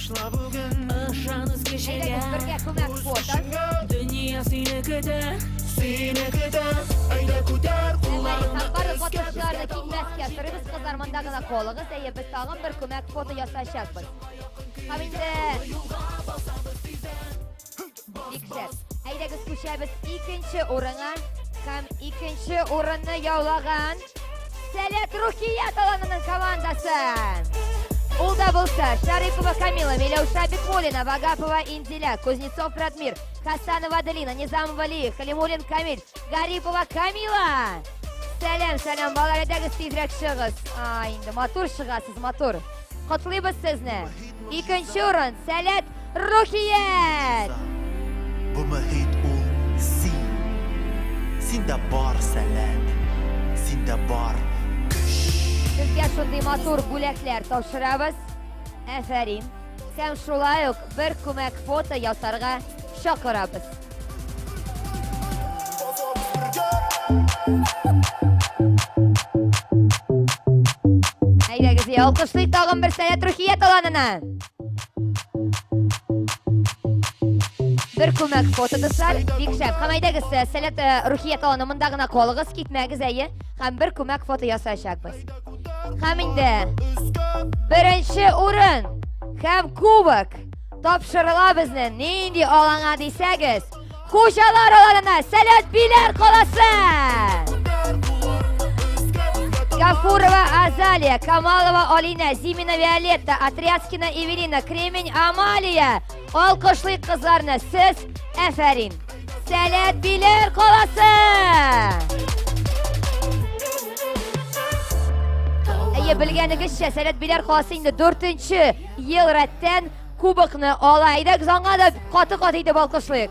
Башла бүген. Ышан үз көчеңә. Әйдәгез бергә күмәк фото. Дөнья сине көтә. Сине көтә. Әйдә күтәр кулларыңны Һәм барлык өскә. катнашучыларны китмәскә сорыйбыз, кызлар, монда гына калыгыз. Әйе, без тагын бер күмәк фото ясаячакбыз. Һәм инде Бик шәп. Әйдәгез күчәбез икенче урынга. Һәм икенче урынны яулаган Сәләт Рухият аланының командасы. Ул да булса Шарипова Камила, Миләүшә Бикмуллина, Вагапова Инзилә, Кузнецов Радмир, Хасанова Аделина, Низамова Лия, Халимуллин Камиль, Гарипова Камила. Сәлам, сәлам, балалар, әйдәгез тизрәк чыгыз. Ай, инде матур чыгасыз, матур. Котлыйбыз сезне. Икенче урын Сәләт Рухият. Бу мөхит ул син. Синдә бар сәләт, синдә бар көч. Сезгә шундый матур бүләкләр тапшырабыз. Әфәрин. Һәм шулай ук бер күмәк фото ясарга чакырабыз. Әйдәгез, алкышлыйк тагын бер Сәләт Рухият аланына. Бер күмәк фото, дуслар, бик шәп. Һәм әйдәгез, Сәләт Рухият аланы монда гына калыгыз, китмәгез, әйе. Һәм бер күмәк фото ясаячакбыз. Һәм инде беренче урын һәм кубок тапшырыла безнең нинди алаңа дисәгез, хуҗалар аланына Сәләт Биләр каласы! Гафурова Азалия, Камалова Алина, Зимина Виолетта, Отрядскина Эвелина, Кремень Амалия. Алкышлыйк кызларны, сез әфәрин. Сәләт Биләр каласы! Әйе, белгәнегезчә, Сәләт Биләр каласы инде дүртенче ел рәттән кубокны ала. Әйдәгез, аңа да каты-каты итеп алкышлыйк.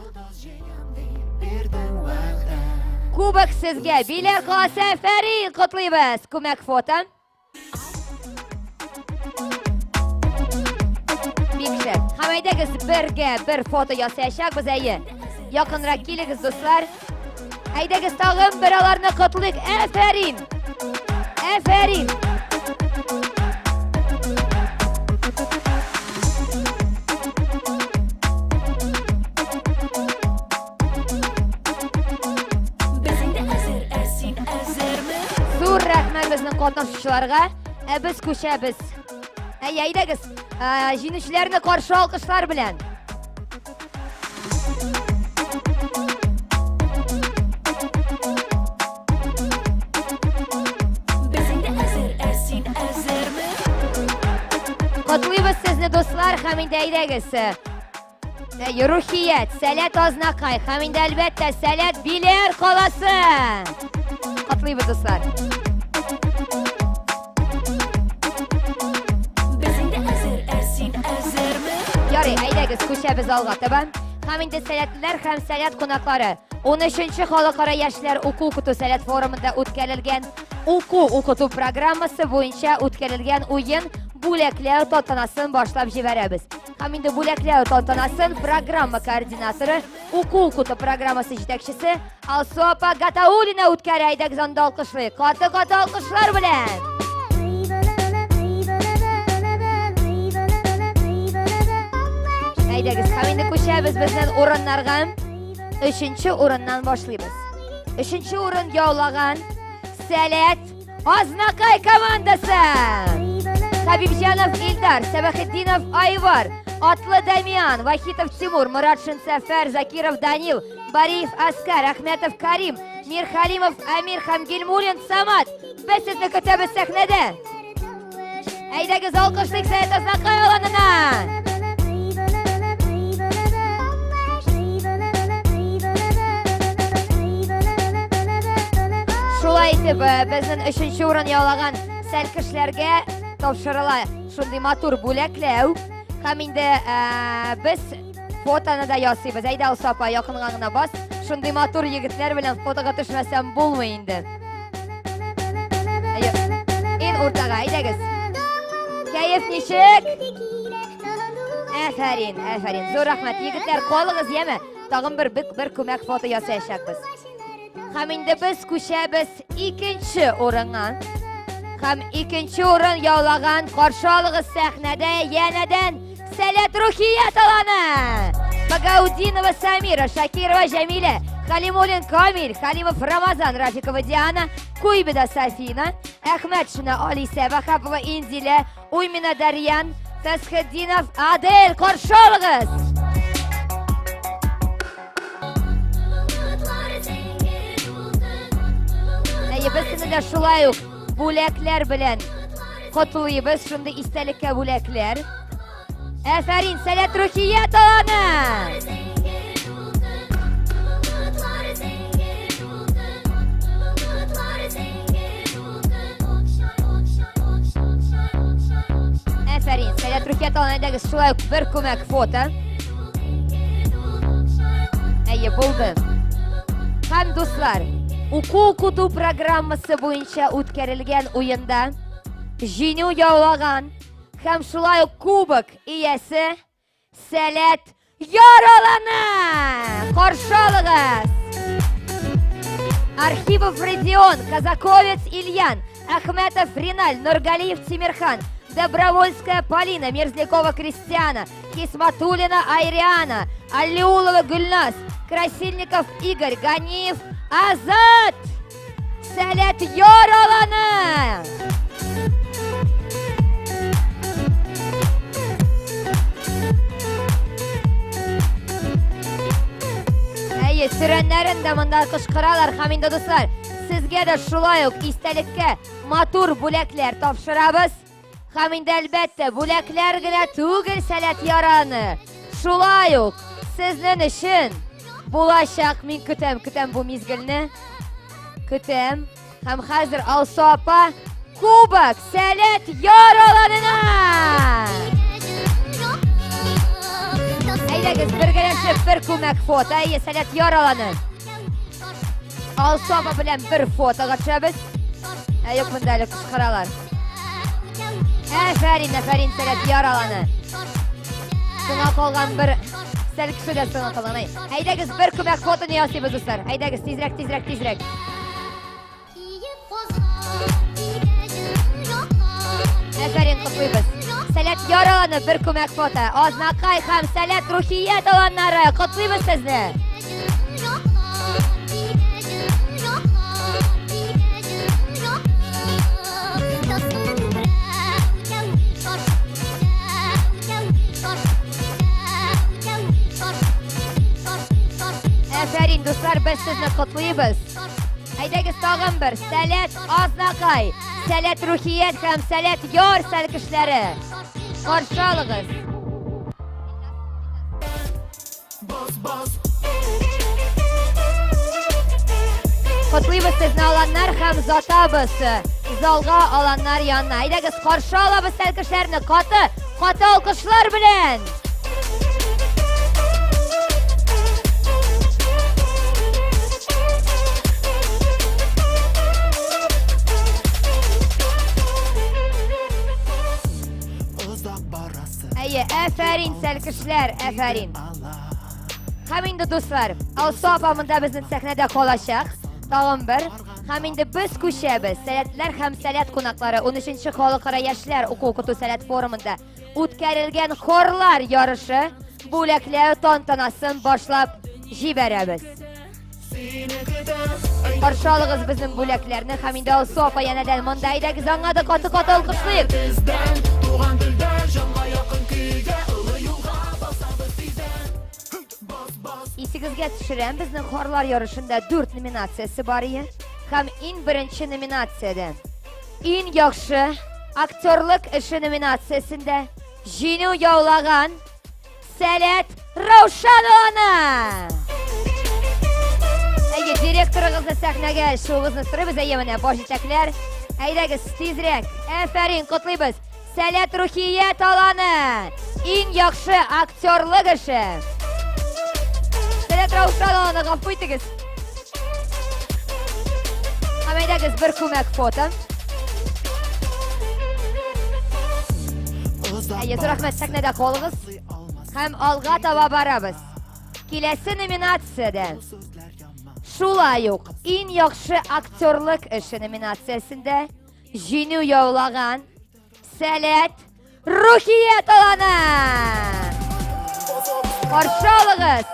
Кубок сезгә, Биләр каласы, әфәрин, котлыйбыз. Күмәк фото. Бик шәп. Һәм әйдәгез бергә бер фото ясаячакбыз, әйе. Якынрак килегез, дуслар. Әйдәгез тагын бер аларны котлыйк. Әфәрин! Әфәрин! Без инде әзер, ә син әзерме? Зур рәхмәт безнең катнашучыларга. Ә без күчәбез. Әй, әйдәгез, җиңүчеләрне каршы алкышлар белән. Без инде әзер, ә син әзерме? Котлыйбыз сезне, дуслар, һәм инде әйдәгез. Әй, Рухият, Сәләт Азнакай һәм инде әлбәттә Сәләт Биләр каласы. Котлыйбыз, дуслар. Без инде әзер, ә син әзерме? Ярый, әйдәгез, күчәбез алга таба. Һәм инде сәләтлеләр һәм сәләт кунаклары. 13-нче халыкара яшьләр уку-укыту сәләт форумында үткәрелгән уку-укыту программасы буенча үткәрелгән уен бүләкләү тантанасын башлап җибәрәбез. Һәм инде бүләкләү тантанасын программа координаторы, уку-укыту программасы җитәкчесе Алсу апа Гатауллина үткәрә. Әйдәгез анда алкышлыйк. Каты-каты алкышлар белән. Әйдәгез, һәм инде күчәбез безнең урыннарга. Өченче урыннан башлыйбыз. Өченче урын яулаган Сәләт Азнакай командасы! Хабибҗанов Илдар, Сәбәхетдинов Айвар, Атлы Дамиан, Вахитов Тимур, Муратшин Сәфәр, Закиров Данил, Бариев Аскар, Ахметов Карим, Мирхалимов Амир һәм Гилмуллин Самат. Без сезне көтәбез сәхнәдә. Әйдәгез алкышлыйк Сәләт Азнакай аланына! Шулай итеп, безнең өченче урын яулаган сәлкешләргә тапшырыла шундый матур бүләкләү. Һәм инде без фотоны да ясыйбыз. Әйдә, Алсу апа, якынга гына бас. Шундый матур егетләр белән фотога төшмәсәм булмый инде. Иң уртага, әйдәгез. Кәеф ничек? Әфәрин, әфәрин. Зур рәхмәт. Егетләр, калыгыз, яме. Тагын бер бик бер күмәк фото ясаячакбыз. Һәм инде без күчәбез икенче урынга. Һәм икенче урын яулаган каршы алыгыз сәхнәдә янәдән Сәләт Рухият аланы! Багаудинова Самира, Шакирова Жәмилә, Халимуллин Камил, Халимов Рамазан, Рафикова Диана, Куйбеда Сафина, Әхмәтшина Алисә, Вахапова Инзилә, Уймина Дарьян, Фәсхетдинов Адель, каршы алыгыз! Әйе, без сезне дә шулай ук бүләкләр белән котлыйбыз, шундый истәлеккә бүләкләр. Әфәрин, Сәләт Рухият аланы! Әфәрин, Сәләт Рухият аланы әйдәгез шулай ук бер күмәк фото. Әйе, булды. Һәм дуслар, уку-укыту программасы буенча үткәрелгән уенда җиңү яулаган һәм шулай ук кубок иясе Сәләт Яраланы! Каршы алыгыз! Архипов Родион, Казаковец Ильян, Ахметов Риналь, Нургалиев Тимирхан, Добровольская Полина, Мерзлякова Кристиана, Хисматулина Айриана, Алиулова Гульнас, Красильников Игорь, Ганиев Азат! Сәләт Яраланы! Әйе, сөрәннәрен дә монда кычкыралар һәм инде дуслар, сезгә дә шулай ук истәлеккә матур бүләкләр тапшырабыз. Һәм инде әлбәттә, бүләкләр генә түгел Сәләт Яраны. Шулай ук сезнең өчен булачак, мин көтәм, көтәм бу мизгелне. Көтәм. Һәм хәзер Алсу апа кубок Сәләт Яраланына! Әйдәгез, бергәләшеп бер күмәк фото. Әйе, Сәләт Яраланы. Алсу апа белән бер фотога төшәбез. Ә юк, монда әле кычкыралар. Әфәрин, әфәрин, Сәләт Яраланы. Сыңа калган бер сәл кеше дә сыңа калган. Әйдәгез, бер күмәк фотоны ясыйбыз, дуслар. Әйдәгез, тизрәк, тизрәк, тизрәк. Әфәрин, котлыйбыз. Сәләт Яраланы бер күмәк фото. Азнакай һәм Сәләт Рухият аланнары. Котлыйбыз сезне. Әфәрин, дуслар, без сезне котлыйбыз. Әйдәгез тагын бер Сәләт Азнакай, Сәләт Рухият һәм Сәләт Яр сәлкешләре. Каршы алыгыз. Котлыйбыз сезне аланнар һәм затабыз залга аланнар янына. Әйдәгез каршы алабыз сәлкешләрне каты, каты алкышлар белән. Әйе, әфәрин, сәлкешләр, әфәрин. Һәм инде дуслар, Алсу апа монда безнең сәхнәдә калачак. Тагын бер. Һәм инде без күчәбез. Сәләтләр һәм сәләт кунаклары 13 халыкара яшьләр уку-укыту сәләт форумында үткәрелгән хорлар ярышы бүләкләү тантанасын башлап җибәрәбез. Каршы алыгыз безнең бүләкләрне һәм инде Алсу апа янәдән монда әйдәгез аңа да каты-каты алкышлыйк. Туган телдә җанга якын көйгә олы юлга басабыз тиздән. Бас, бас. Исегезгә төшерәм, безнең хорлар ярышында 4 номинациясе бар ие. Һәм иң беренче номинациядә иң яхшы актерлык эше номинациясендә җиңү яулаган Сәләт Раушанованы! Әйе, директорыгызны сәхнәгә шуыгызны сорыйбыз, әйе, менә баш җитәкләр. Әйдәгез, тизрәк. Әфәрин, котлыйбыз. Сәләт Рухият аланы. Иң яхшы актерлык эше. Сәләт Раушанованы гафу итегез. Һәм әйдәгез бер күмәк фото. Әйе, зур рәхмәт, сәхнәдә калыгыз. Һәм алга таба барабыз. Киләсе номинациядә шулай ук иң яхшы актерлык эше номинациясендә җиңү яулаган Сәләт Рухият аланы! Каршы алыгыз!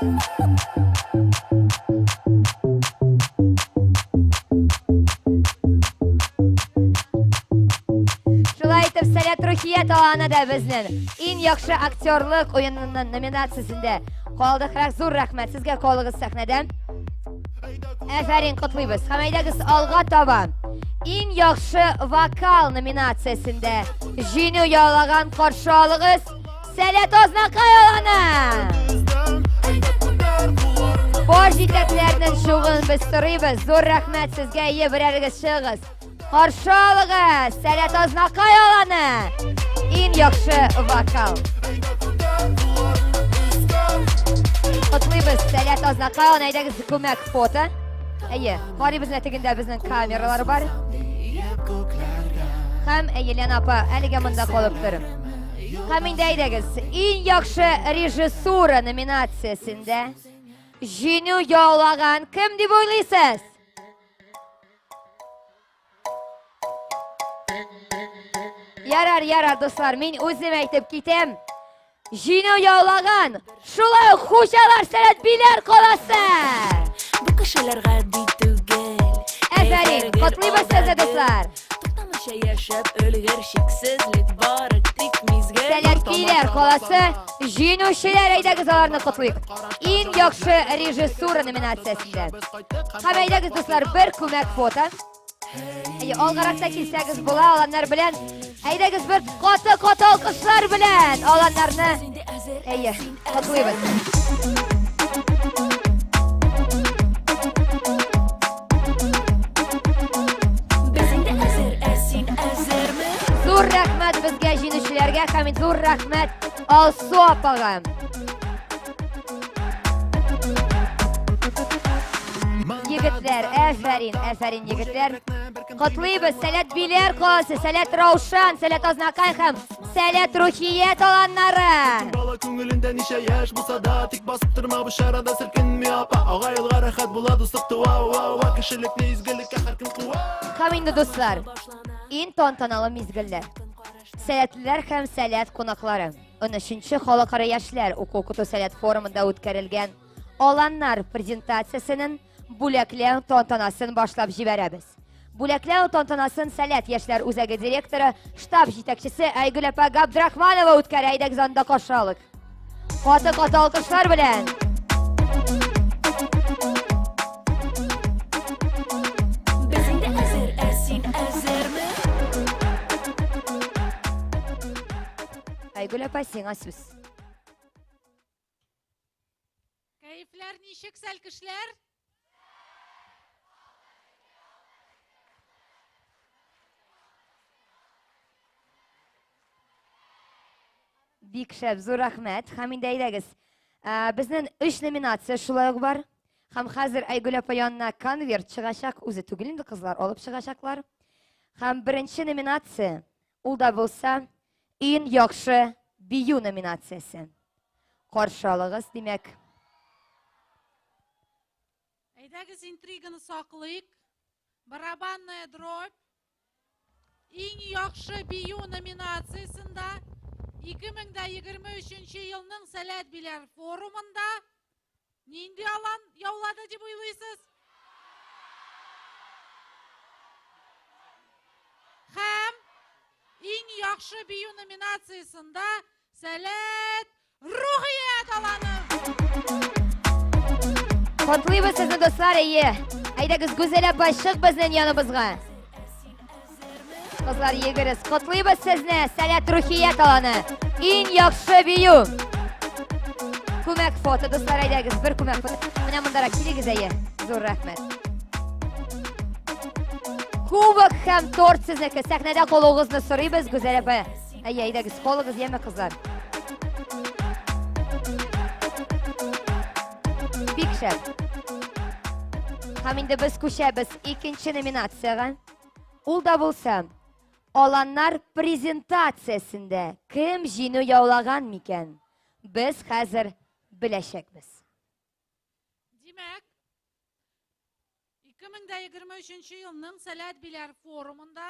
Шулай итеп, Сәләт Рухият аланы да безнең иң яхшы актерлык уенының номинациясендә калдык. Зур рәхмәт сезгә, калыгыз сәхнәдә. Әфәрин, котлыйбыз. Һәм әйдәгез алга таба. Иң яхшы вокал номинациясендә җиңү яулаган каршы алыгыз Сәләт Азнакай аланы! Бар җитәкләрнең чугын без сорыйбыз. Зур рәхмәт сезгә, ие, берәрегез чыгыгыз. Каршы алыгыз Сәләт Азнакай аланы! Иң яхшы вокал. Котлыйбыз Сәләт Азнакай аланы. Әйдәгез күмәк фото. Әйе, карыйбыз менә тегендә безнең камералар бар. Һәм Елена апа әлегә монда калып тор. Һәм инде әйдәгез, иң яхшы режиссура номинациясендә җиңү яулаган кем дип уйлыйсыз? Ярар, ярар, дуслар, мин үзем әйтеп китәм. Җиңү яулаган, шулай ук хуҗалар Сәләт Биләр каласы. Бу кешеләр гади түгел. Әфәрин, котлыйбыз сезне, дуслар. Туктамыйча яшәп өлгер, чиксезлек бары тик мизгел. Сәләт Биләр каласы җиңүчеләр, әйдәгез аларны котлыйк. Иң яхшы режиссура номинациясендә. Һәм әйдәгез, дуслар, бер күмәк фото. Әйе, алгарак та килсәгез була, аланнар белән. Әйдәгез бер каты-каты алкышлар белән аланнарны. Әйе, котлыйбыз. Без инде әзер, ә син әзерме? Зур рәхмәт безгә җиңүчеләргә һәм зур рәхмәт Алсу апага. Егетләр, әфәрин, әфәрин, егетләр. Котлыйбыз Сәләт Биләр каласы, Сәләт Раушан, Сәләт Азнакай һәм Сәләт Рухият аланнары. Бала күңелендә ничә яшь булса да, тик басып торма бу чарада селкенми апа. Ага елга рәхәт була дуслык туа, уа, уа, кешелекне изгелеккә һәркем куа. Һәм инде дуслар, иң тантаналы мизгелләр. Сәләтлеләр һәм сәләт кунаклары. 13 халыкара яшьләр уку-укыту сәләт форумында үткәрелгән Аланнар презентациясенең бүләкләү тантанасын башлап җибәрәбез. Бүләкләү тантанасын Сәләт яшьләр үзәге директоры, штаб җитәкчесе Айгөл апа Габдрахманова үткәрә. Әйдәгез анда каршы алыйк. Каты-каты алкышлар белән. Без инде әзер, ә син әзерме? Айгөл апа, сиңа сүз. Кәефләр ничек, сәлкешләр? Бик шәп, зур рәхмәт. Һәм инде әйдәгез. Безнең өч номинация шулай ук бар. Һәм хәзер Айгөл апа янына конверт чыгачак, үзе түгел инде кызлар алып чыгачаклар. Һәм беренче номинация, ул да булса, иң яхшы бию номинациясе. Каршы алыгыз, димәк. Әйдәгез интриганы саклыйк. Барабанная дробь. Иң яхшы бию номинациясендә 2023 елның Сәләт Биләр форумында нинди алан яулады дип уйлыйсыз? Һәм иң яхшы бию номинациясендә Сәләт Рухият аланы! Котлыйбыз сезне, дуслар, әйе. Әйдәгез, Гүзәл апа, чык безнең яныбызга. Кызлар, егерез, котлыйбыз сезне, Сәләт Рухият аланы. Иң яхшы бию. Күмәк фото, дуслар, әйдәгез, бер күмәк фото. Менә мондарак килегез, әйе. Зур рәхмәт. Кубок һәм торт сезнеке. Сәхнәдә кулыгызны сорыйбыз, Гүзәл апа. Әйе, әйдәгез, калыгыз, яме кызлар. Бик шәп. Һәм инде без күчәбез икенче номинациягә. Ул да булса, аланнар презентациясендә кем җиңү яулаган микән? Без хәзер беләчәкбез. Димәк, 2023 елның Сәләт Биләр форумында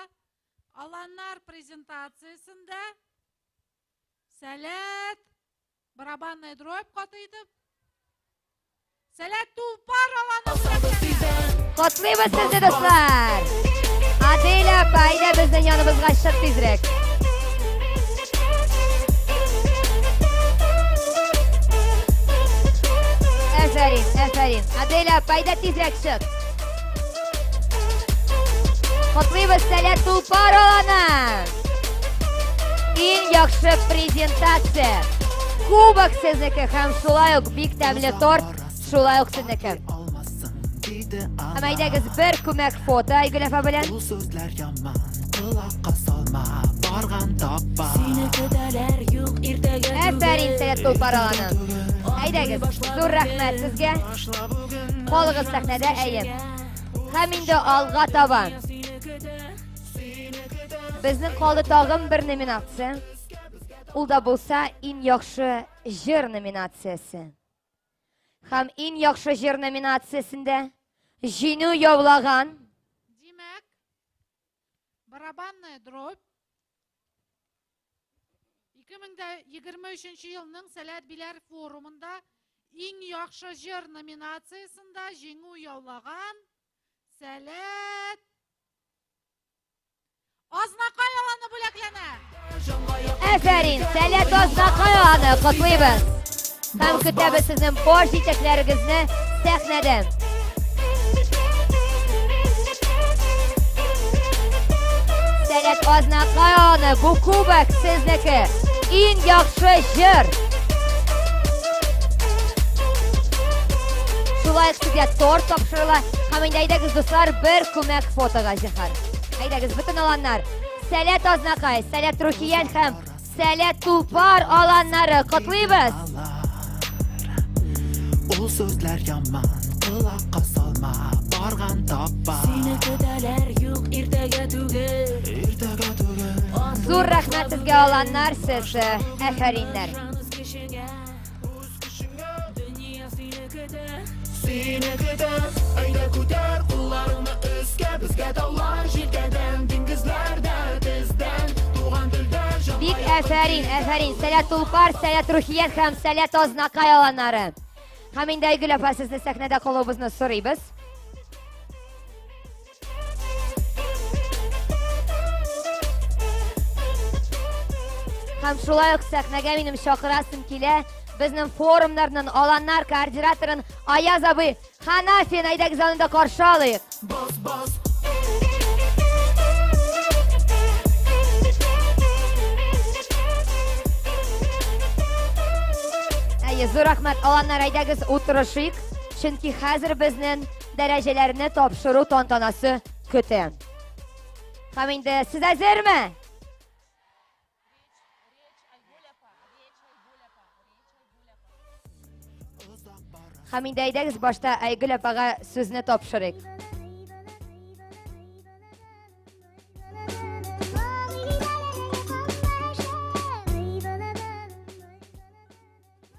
Аланнар презентациясендә Сәләт барабанная дробь каты итеп Сәләт Тулпар аланы бүләкләнә. Котлыйбыз сезне, дуслар! Аделя апа, әйдә безнең яныбызга чык тизрәк. Әфәрин, әфәрин. Аделя апа, әйдә тизрәк чык. Котлыйбыз Сәләт Тулпар аланы! Иң яхшы презентация. Кубок сезнеке һәм шулай ук бик тәмле торт шулай ук сезнеке. Һәм әйдәгез бер күмәк фото Айгөл апа белән. Ул сүзләр яман, колакка салма, барган таппа. Сине көтәләр, юк иртәгә Әфәрин, Сәләт Тулпар аланы. Әйдәгез, зур рәхмәт сезгә. Калыгыз сәхнәдә, әйе. Һәм инде алга таба. Безнең калды тагын бер номинация. Ул да булса иң яхшы җыр номинациясе. Һәм иң яхшы җыр номинациясендә җиңү яулаган Димәк, барабанная дробь 2023 елның Сәләт Биләр форумында иң яхшы җыр номинациясендә җиңү яулаган Сәләт Азнакай аланы бүләкләнә. Әфәрин, Сәләт Азнакай аланы котлыйбыз. Һәм көтәбез сезнең баш җитәкләрегезне сәхнәдә. Сәләт Азнакай аланы, бу кубок сезнеке. Иң яхшы җыр. Шулай ук сезгә торт тапшырыла. Һәм инде әйдәгез, дуслар, бер күмәк фотога, зинһар. Әйдәгез, бөтен аланнар. Сәләт Азнакай, Сәләт Рухият һәм Сәләт Тулпар аланнары. Котлыйбыз! Ул сүзләр яман, колакка салма, барган таппа. Сине көтәләр, юк иртәгә түгел. Иртәгә түгел. Зур рәхмәт сезгә, аланнар, сез әфәриннәр. Үз көчеңә. Дөнья сине көтә. Сине көтә, әйдә күтәр кулларыңны өскә, безгә таулар җилкәдән, диңгезләр дә тездән, туган телдә җанга Бик әфәрин, әфәрин. Сәләт Тулпар, Сәләт Рухият һәм Сәләт Азнакай аланнары. Һәм инде Айгөл апа, сезне сәхнәдә калуыбызны сорыйбыз. Һәм шулай ук сәхнәгә минем чакырасым килә безнең форумнарның аланнар координаторын Аяз абый Ханафин. Әйдәгез, аны да каршы алыйк. Бас, бас. Әйе, зур рәхмәт. Аланнар, әйдәгез утырышыйк, чөнки хәзер безнең дәрәҗәләрне тапшыру тантанасы көтә. Һәм инде сез әзерме? Һәм инде әйдәгез башта Айгөл апага сүзне тапшырыйк.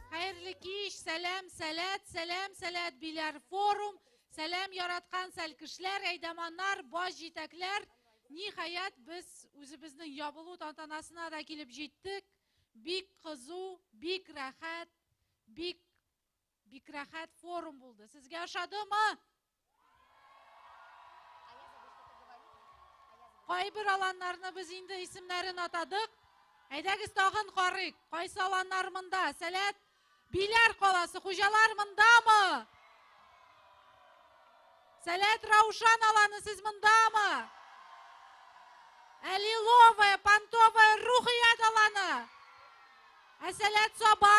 Хәерле кич, сәлам, сәләт, сәлам, сәләт, Биләр форум, сәлам яраткан сәлкешләр, әйдаманнар, баш җитәкләр. Ниһаять, без үзебезнең ябылу тантанасына да килеп җиттек. Бик кызу, бик рәхәт, бик бик рәхәт форум булды. Сезгә ошадымы? Кайбер аланнарны без инде исемнәрен атадык. Әйдәгез тагын карыйк. Кайсы аланнар монда? Сәләт Биләр каласы хуҗалар мондамы? Сәләт Раушан аланы сез мондамы? Ә Лиловая, Понтовая, Рухият аланы? Ә Сәләт Саба?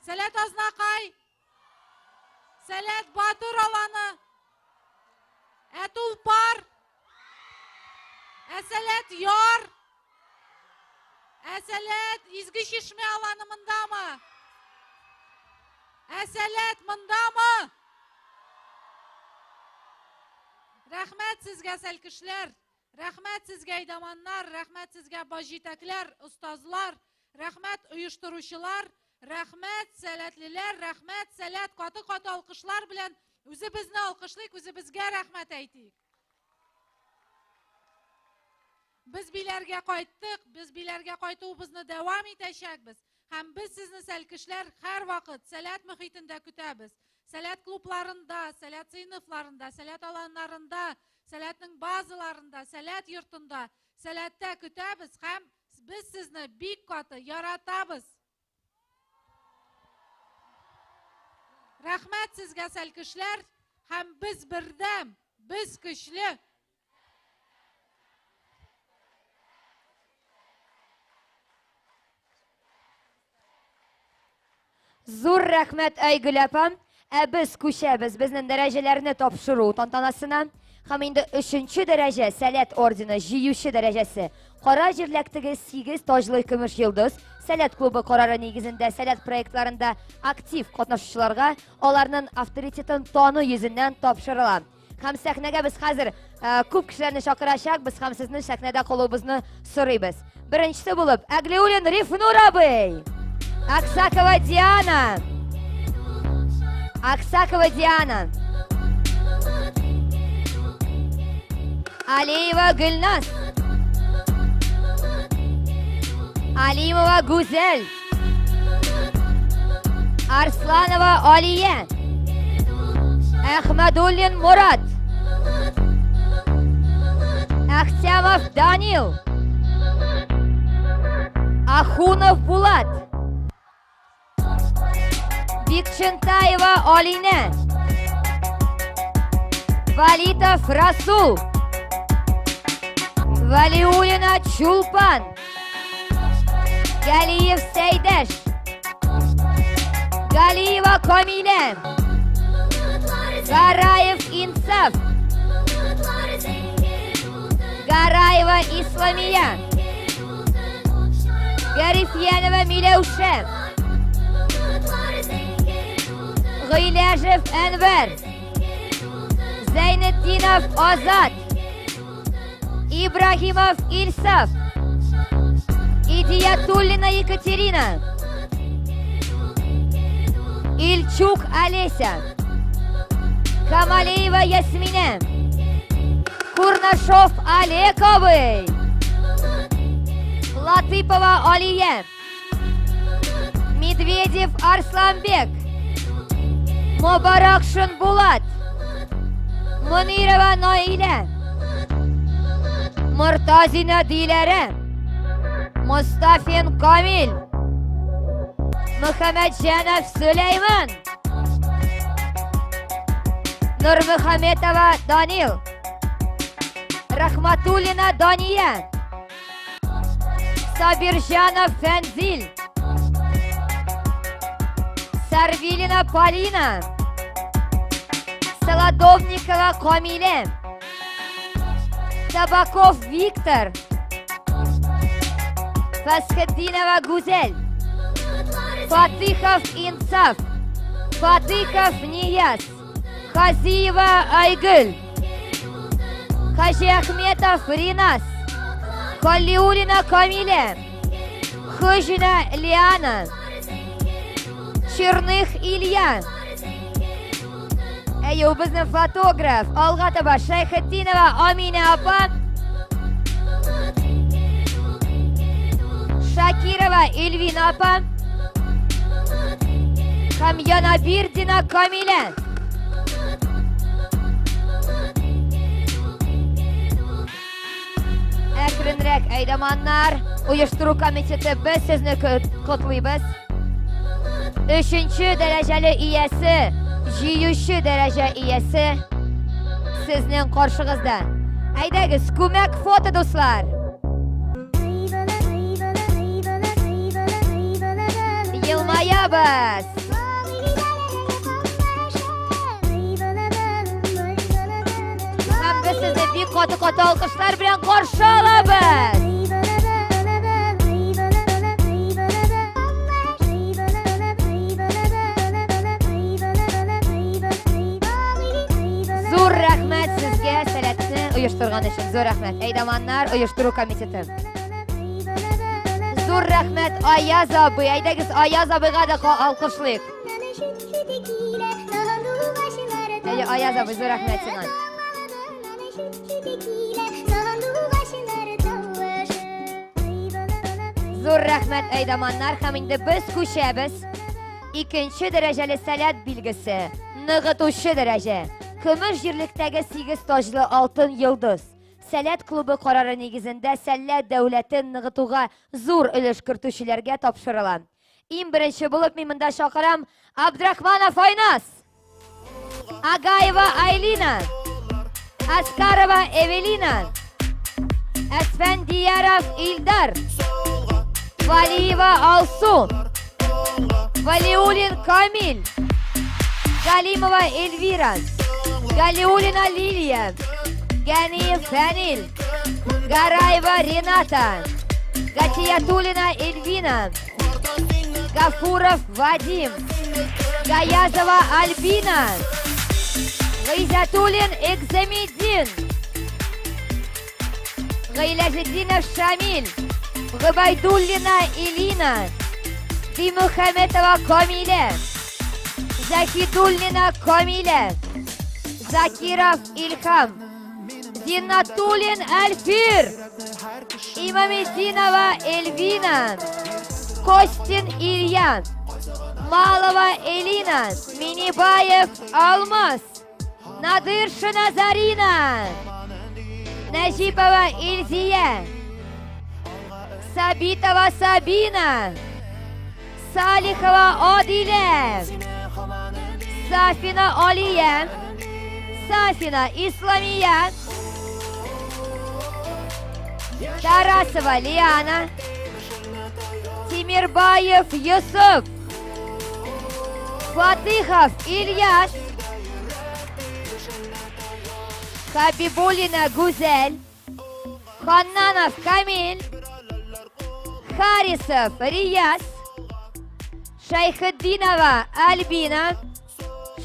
Сәләт Азнакай? Сәләт Батыр аланы? Ә Тулпар? Ә Сәләт Яр? Ә Сәләт Изге Чишмә аланы мондамы? Ә Сәләт мондамы? Рәхмәт сезгә, сәлкешләр! Рәхмәт сезгә, әйдаманнар! Рәхмәт сезгә, баш җитәкләр, остазлар! Рәхмәт оештыручылар! Рәхмәт сәләтлеләр! Рәхмәт сәләт! Каты-каты алкышлар белән үзебезне алкышлыйк, үзебезгә рәхмәт әйтик. Без Биләргә кайттык, без Биләргә кайтуыбызны дәвам итәчәкбез. Һәм без сезне сәлкешләр һәрвакыт Сәләт мөхитендә көтәбез. Сәләт клубларында, Сәләт сыйныфларында, Сәләт аланнарында, Сәләтнең базаларында, Сәләт йортында, Сәләттә көтәбез һәм без сезне бик каты яратабыз. Рәхмәт сезгә, сәлкешләр, һәм без бердәм, без көчле. Зур рәхмәт, Айгөл апа. Ә без күчәбез безнең дәрәҗәләрне тапшыру тантанасына. Һәм инде өченче дәрәҗә Сәләт ордены җыючы дәрәҗәсе. Кара җирләктеге 8 таҗлы көмеш йолдыз Сәләт клубы карары нигезендә Сәләт проектларында актив катнашучыларга аларның авторитетын тану йөзеннән тапшырыла. Һәм сәхнәгә без хәзер э, күп кешеләрне чакырачакбыз һәм сезнең сәхнәдә калуыбызны сорыйбыз. Беренчесе булып Әглиуллин Рифнур абый. Аксакова Диана. Аксакова Диана. Алиева Гөлназ. Алимова Гүзәл. Арсланова Алия. Әхмәдуллин Мурат. Ахтямов Данил. Ахунов Булат. Бикчентаева Алинә. Валитов Расул. Валиулина Чулпан. Галиев Сәйдәш. Галиева Камилә. Гараев Инсаф. Гараева Исламия. Гарифьянова Миләүшә. Гыйләжев Әнвәр. Зәйнетдинов Азат. Ибрагимов Ильсаф. Идиятуллина Екатерина. Ильчук Олеся. Камалеева Ясминә. Курнашов Олеговый. Латыпова Алия. Медведев Арсланбек. Мубаракшин Булат. Мунирова Наилә. Мортазина Диләрә. Мустафин Камил. Мөхәммәтҗанов Сөләйман. Нурмөхәммәтова Данил. Рахматуллина Дания. Сабирҗанов Фәнзил. Сарвилина Полина. Солодовникова Камилә. Табаков Виктор. Фасхетдинова Гүзәл. Фатыхов Инсаф. Фатыхов Нияз. Хазиева Айгөл. Хаҗиахметов Ринас. Халиулина Камилә. Хыжина Лиана. Черных Илья. Әйе, ул безнең фотограф. Алга таба Шәйхетдинова Аминә апа. Шакирова Эльвина апа. Һәм Янабирдина Камилә. Әкренрәк, әйдаманнар, оештыру комитеты без сезне котлыйбыз. Өченче дәрәҗәле иясе, җыючы дәрәҗә иясе сезнең каршыгызда. Әйдәгез, күмәк фото, дуслар. Елмаябыз. Һәм без сезне бик каты-каты алкышлар белән каршы алабыз. Зур рәхмәт сезгә сәләтне оештырган өчен. Зур рәхмәт. Әйдаманнар оештыру комитеты. Зур рәхмәт Аяз абый. Әйдәгез Аяз абыйга да алкышлыйк. Әйе, Аяз абый, зур рәхмәт сиңа. Зур рәхмәт, әйдаманнар, һәм инде без күчәбез. Икенче дәрәҗәле сәләт билгесе, ныгытучы дәрәҗә. Көмеш җирлектәге сигез таҗлы алтын йолдыз. Сәләт клубы карары нигезендә Сәләт дәүләтен ныгытуга зур өлеш кертүчеләргә тапшырыла. Иң беренче булып мин монда чакырам Абдрахманов Айназ, Агаева Айлина, Аскарова Эвелина, Әсфәндияров Илдар, Валиева Алсу, Валиулин Камил, Галимова Эльвира, Галиулина Лилия, Ганиев Фәнил, Гараева Рената, Гатиятулина Эльвина, Гафуров Вадим, Гаязова Альбина, Гыйзатуллин Экзамедин, Гыйләҗетдинов Шамил, Гобайдуллина Элина, Димөхәмәтова Камилә, Заһидуллина Камилә, Закиров Илһам, Зиннатуллин Әлфир, Имаметдинова Эльвина, Костин Илья, Малова Элина, Минибаев Алмаз, Надыршина Зарина, Нәҗипова Илзия, Сабитова Сабина, Салихова Адилә, Сафина Алия, Сафина Исламия, Тарасова Лиана, Тимирбаев Йосыф, Фатыхов Ильяс, Хабибуллина Гүзәл, Ханнанов Камил, Харисов Рияз, Шәйхетдинова Альбина,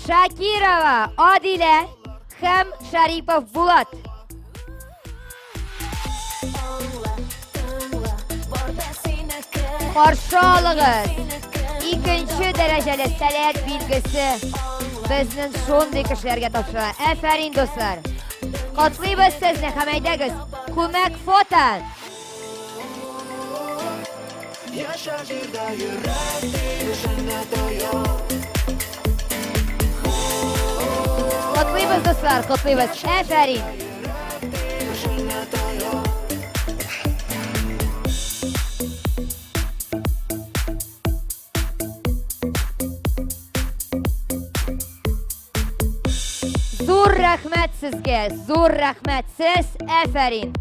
Шакирова Адилә һәм Шарипов Булат. Каршы алыгыз! Икенче дәрәҗәле сәләт билгесе безнең шундый кешеләргә тапшырыла. Әфәрин, дуслар! Котлыйбыз сезне һәм әйдәгез, күмәк фото! Яшә җирдә йөрәк тибешеңне тоеп. Котлыйбыз, дуслар, котлыйбыз. Әфәрин! Зур рәхмәт сезгә, зур рәхмәт сез, әфәрин!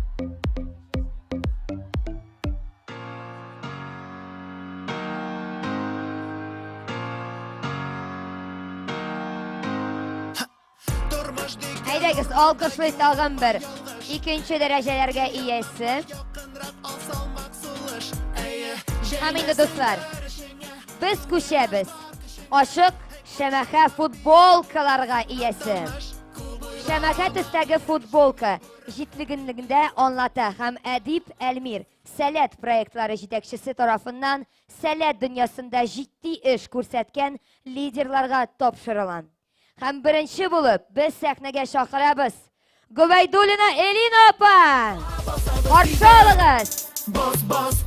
Әйдәгез, алкышлый тагын бер. Икенче дәрәҗәләргә иясе. Һәм инде дуслар, без күчәбез. Ашык шәмәхә футболкаларга иясе. Шәмәхә төстәге футболка җитлегенлегендә аңлата һәм Әдип Әлмир Сәләт проектлары җитәкчесе тарафыннан сәләт дөньясында җитди эш күрсәткән лидерларга тапшырыла. Һәм беренче булып без сәхнәгә чакырабыз Гобәйдуллина Элина апа! Каршы алыгыз! Бас, бас.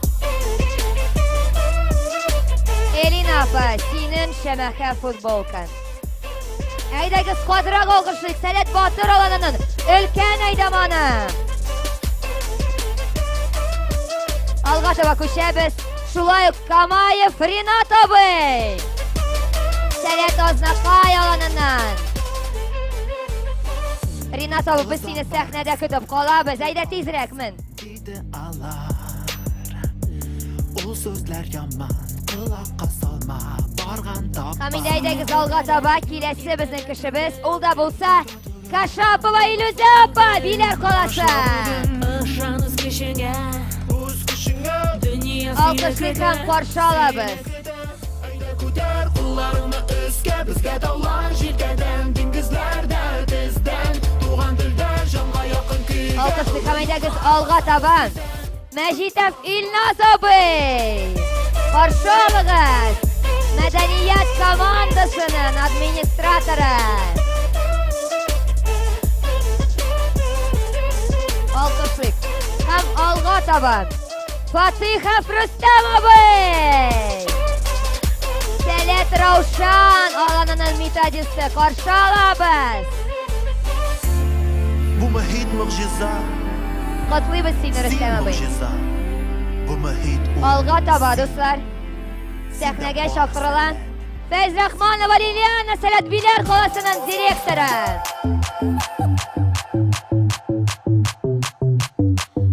Элина апа, синең шәмәхә футболка. Әйдәгез, катырак алкышлыйк Сәләт Батыр аланының өлкән әйдаманы. Алга таба күчәбез. Шулай ук Камаев Ринат абый. Сәләт Азнакай аланыннан. Ринат абый, без сине сәхнәдә көтеп калабыз. Әйдә тизрәк мен. Диде алар. Ул сүзләр яман, колакка салма, барган таба. Һәм инде әйдәгез алга таба киләсе безнең кешебез, ул да булса Кашапова Илүзә апа, Биләр каласы. Ышан үз көчеңә. Үз көчеңә. Дөнья Алкышлыйк һәм каршы алабыз. Әйдә күтәр кулларыңны өскә, безгә таулар җилкәдән, диңгезләр дә тездән, туган телдә җанга якын көйгә. Алкышлыйк һәм әйдәгез алга таба. Мәҗитов Илназ абый! Каршы алыгыз! Мәдәният командасының администраторы! Алкышлыйк. Һәм алга таба. Фатыйхов Рөстәм абый! Сәләт Раушан аланының методисты каршы алабыз. Бу мөхит могҗиза. Котлыйбыз сине, Рөстәм абый. Могҗиза. Бу мөхит ул. Алга таба, дуслар. Сәхнәгә чакырыла Фәйзрахманова Лилиана Сәләт Биләр каласының директоры.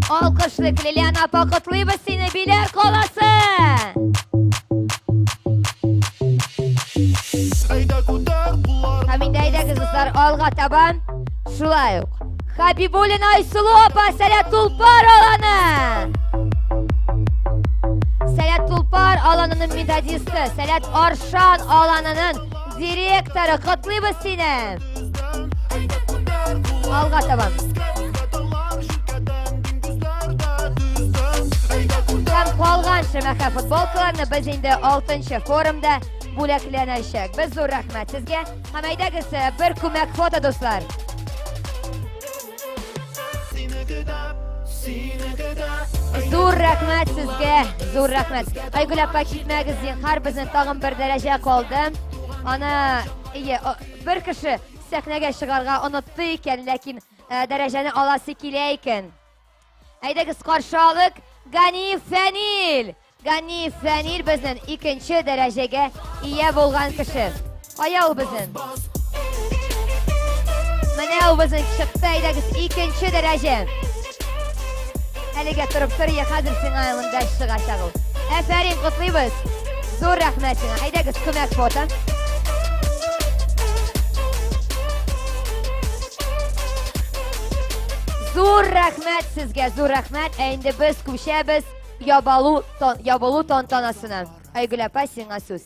Алкышлык, Лилиана апа, котлыйбыз сине, Биләр каласы! Әйдә күтәр кулларыңны. Һәм инде әйдәгез, дуслар, алга таба. Шулай ук. Хабибуллина Айсылу апа, Сәләт Тулпар аланы! Сәләт Тулпар аланының методисты, Сәләт Аршан аланының директоры. Котлыйбыз сине! Алга таба. Һәм калган шәмәхә футболкаларны без инде 6 форумда бүләкләнәчәк. Без зур рәхмәт сезгә. Һәм әйдәгез бер күмәк фото, дуслар. Зур рәхмәт сезгә, зур рәхмәт. Айгөл апа, китмәгез, зинһар, безнең тагын бер дәрәҗә калды. Аны, ие, бер кеше сәхнәгә чыгарга онытты икән, ләкин дәрәҗәне аласы килә икән. Әйдәгез каршы алык Ганиев Фәнил. Ганиев Фәнил безнең икенче дәрәҗәгә ия булган кеше. Кая ул безнең? Менә ул безнең чыкты, әйдәгез икенче дәрәҗә. Әлегә торып тор, я хәзер сиңа монда чыгачак ул. Әфәрин, котлыйбыз. Зур рәхмәт сиңа. Әйдәгез күмәк фото. Зур рәхмәт сезгә, зур рәхмәт. Ә инде без күчәбез ябалу, тон, ябылу тантанасына. Айгөл апа, сиңа сүз.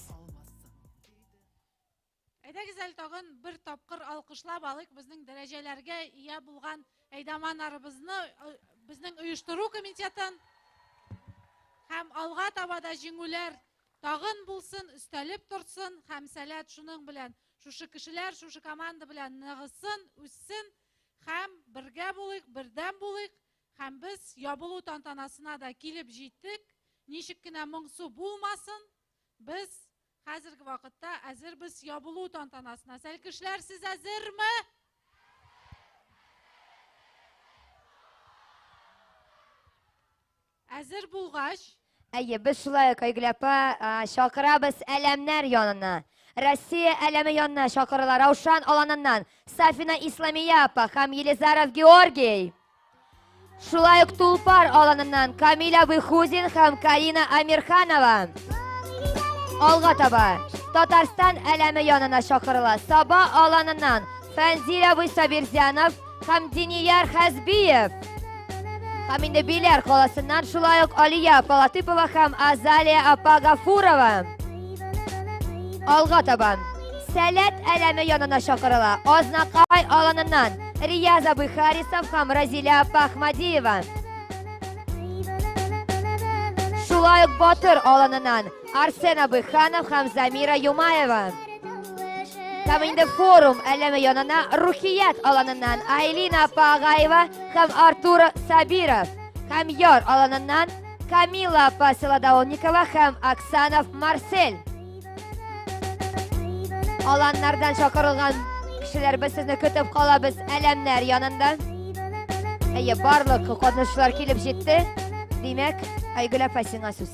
Әйдәгез әле тагын бер тапкыр алкышлап алыйк безнең дәрәҗәләргә ия булган әйдаманнарыбызны, безнең оештыру комитетын. Һәм алга таба да җиңүләр тагын булсын, өстәлеп торсын һәм Сәләт шуның белән, шушы кешеләр, шушы команда белән ныгысын, үссен һәм бергә булыйк, бердәм булыйк. Һәм без ябылу тантанасына да килеп җиттек. Ничек кенә моңсу булмасын, без хәзерге вакытта әзербез ябылу тантанасына. Сәлкешләр, сез әзерме? Әзер булгач, Әйе, без шулай ук, Айгөл апа, чакырабыз әләмнәр янына. Россия әләме янына чакырыла Раушан аланыннан Сафина Исламия апа һәм Елизаров Георгий. Шулай ук Тулпар аланыннан Камил абый Хузин һәм Карина Амирханова. Алга таба Татарстан әләме янына чакырыла Саба аланыннан Фәнзил абый Сабирзянов һәм Динияр Хәзбиев. Һәм инде Биләр каласыннан шулай ук Алия апа Латыпова һәм Азалия апа Гафурова. Алга таба Сәләт әләме янына чакырыла Азнакай аланыннан Рияз абый Харисов һәм Разиля апа Ахмадиева. Шулай ук Батыр аланыннан Арсен абый Ханов һәм Замира Юмаева. Һәм инде форум әләме янына Рухият аланыннан Айлина апа Агаева һәм Артур Сабиров. Һәм Яр аланыннан Камила апа Солодовникова һәм Оксанов Марсель. Аланнардан чакырылган кешеләр, без сезне көтеп калабыз әләмнәр янында. Әйе, барлык катнашучылар килеп җитте. Димәк, Айгөл апа, сиңа сүз.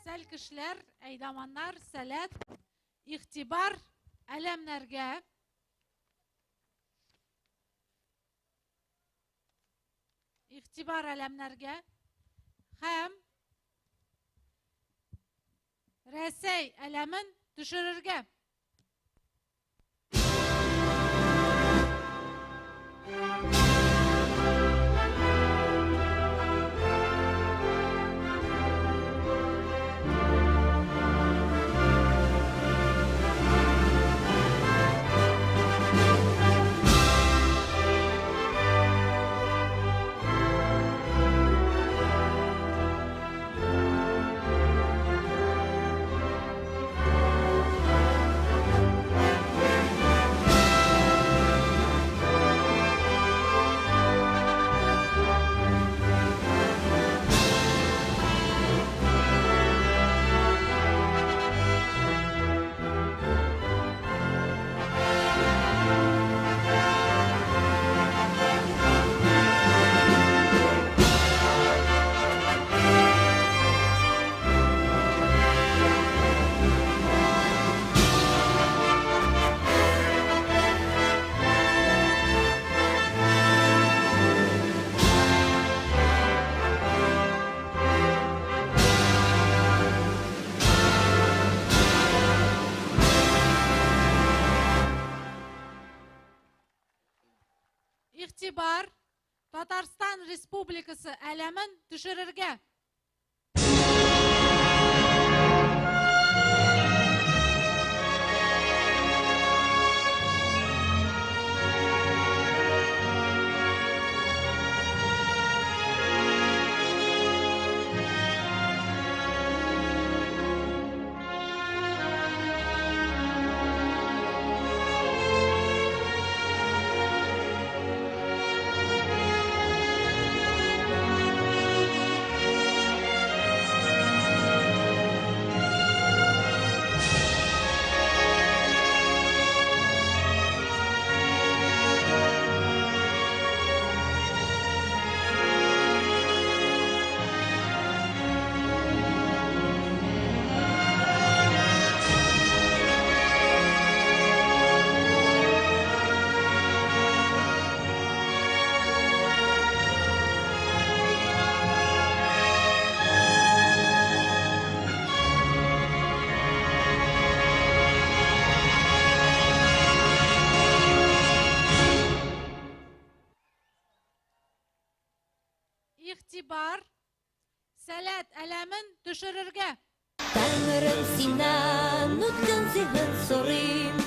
Сәлкешләр, әйдаманнар, Сәләт, игътибар әләмнәргә. Игътибар әләмнәргә. Һәм Рәсәй әләмен төшерергә. Игътибар, Татарстан Республикасы әләмен төшерергә. Игътибар, Сәләт әләмен төшерергә. Тәңрем синнән үткен зиһен сорыйм,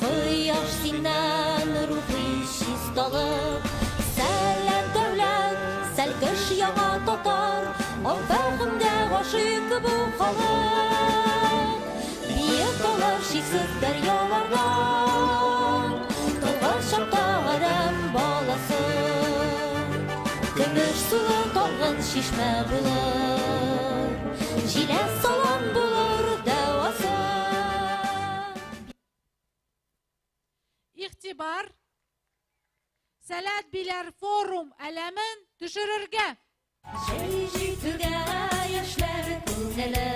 Кояш синнән рухи чисталык. Сәләт дәүләт, сәлкеш яңа татар, Ак фәһемгә гашыйк бу халык. Биек таулар чиксез дәрьяларда, Талган чакта адәм баласы. Көмеш сулы талгын чишмә булыр, Җиләс салам булыр дәвасы. Игътибар, Сәләт Биләр форум әләмен төшерергә. Җәй җитүгә яшьләр күңеле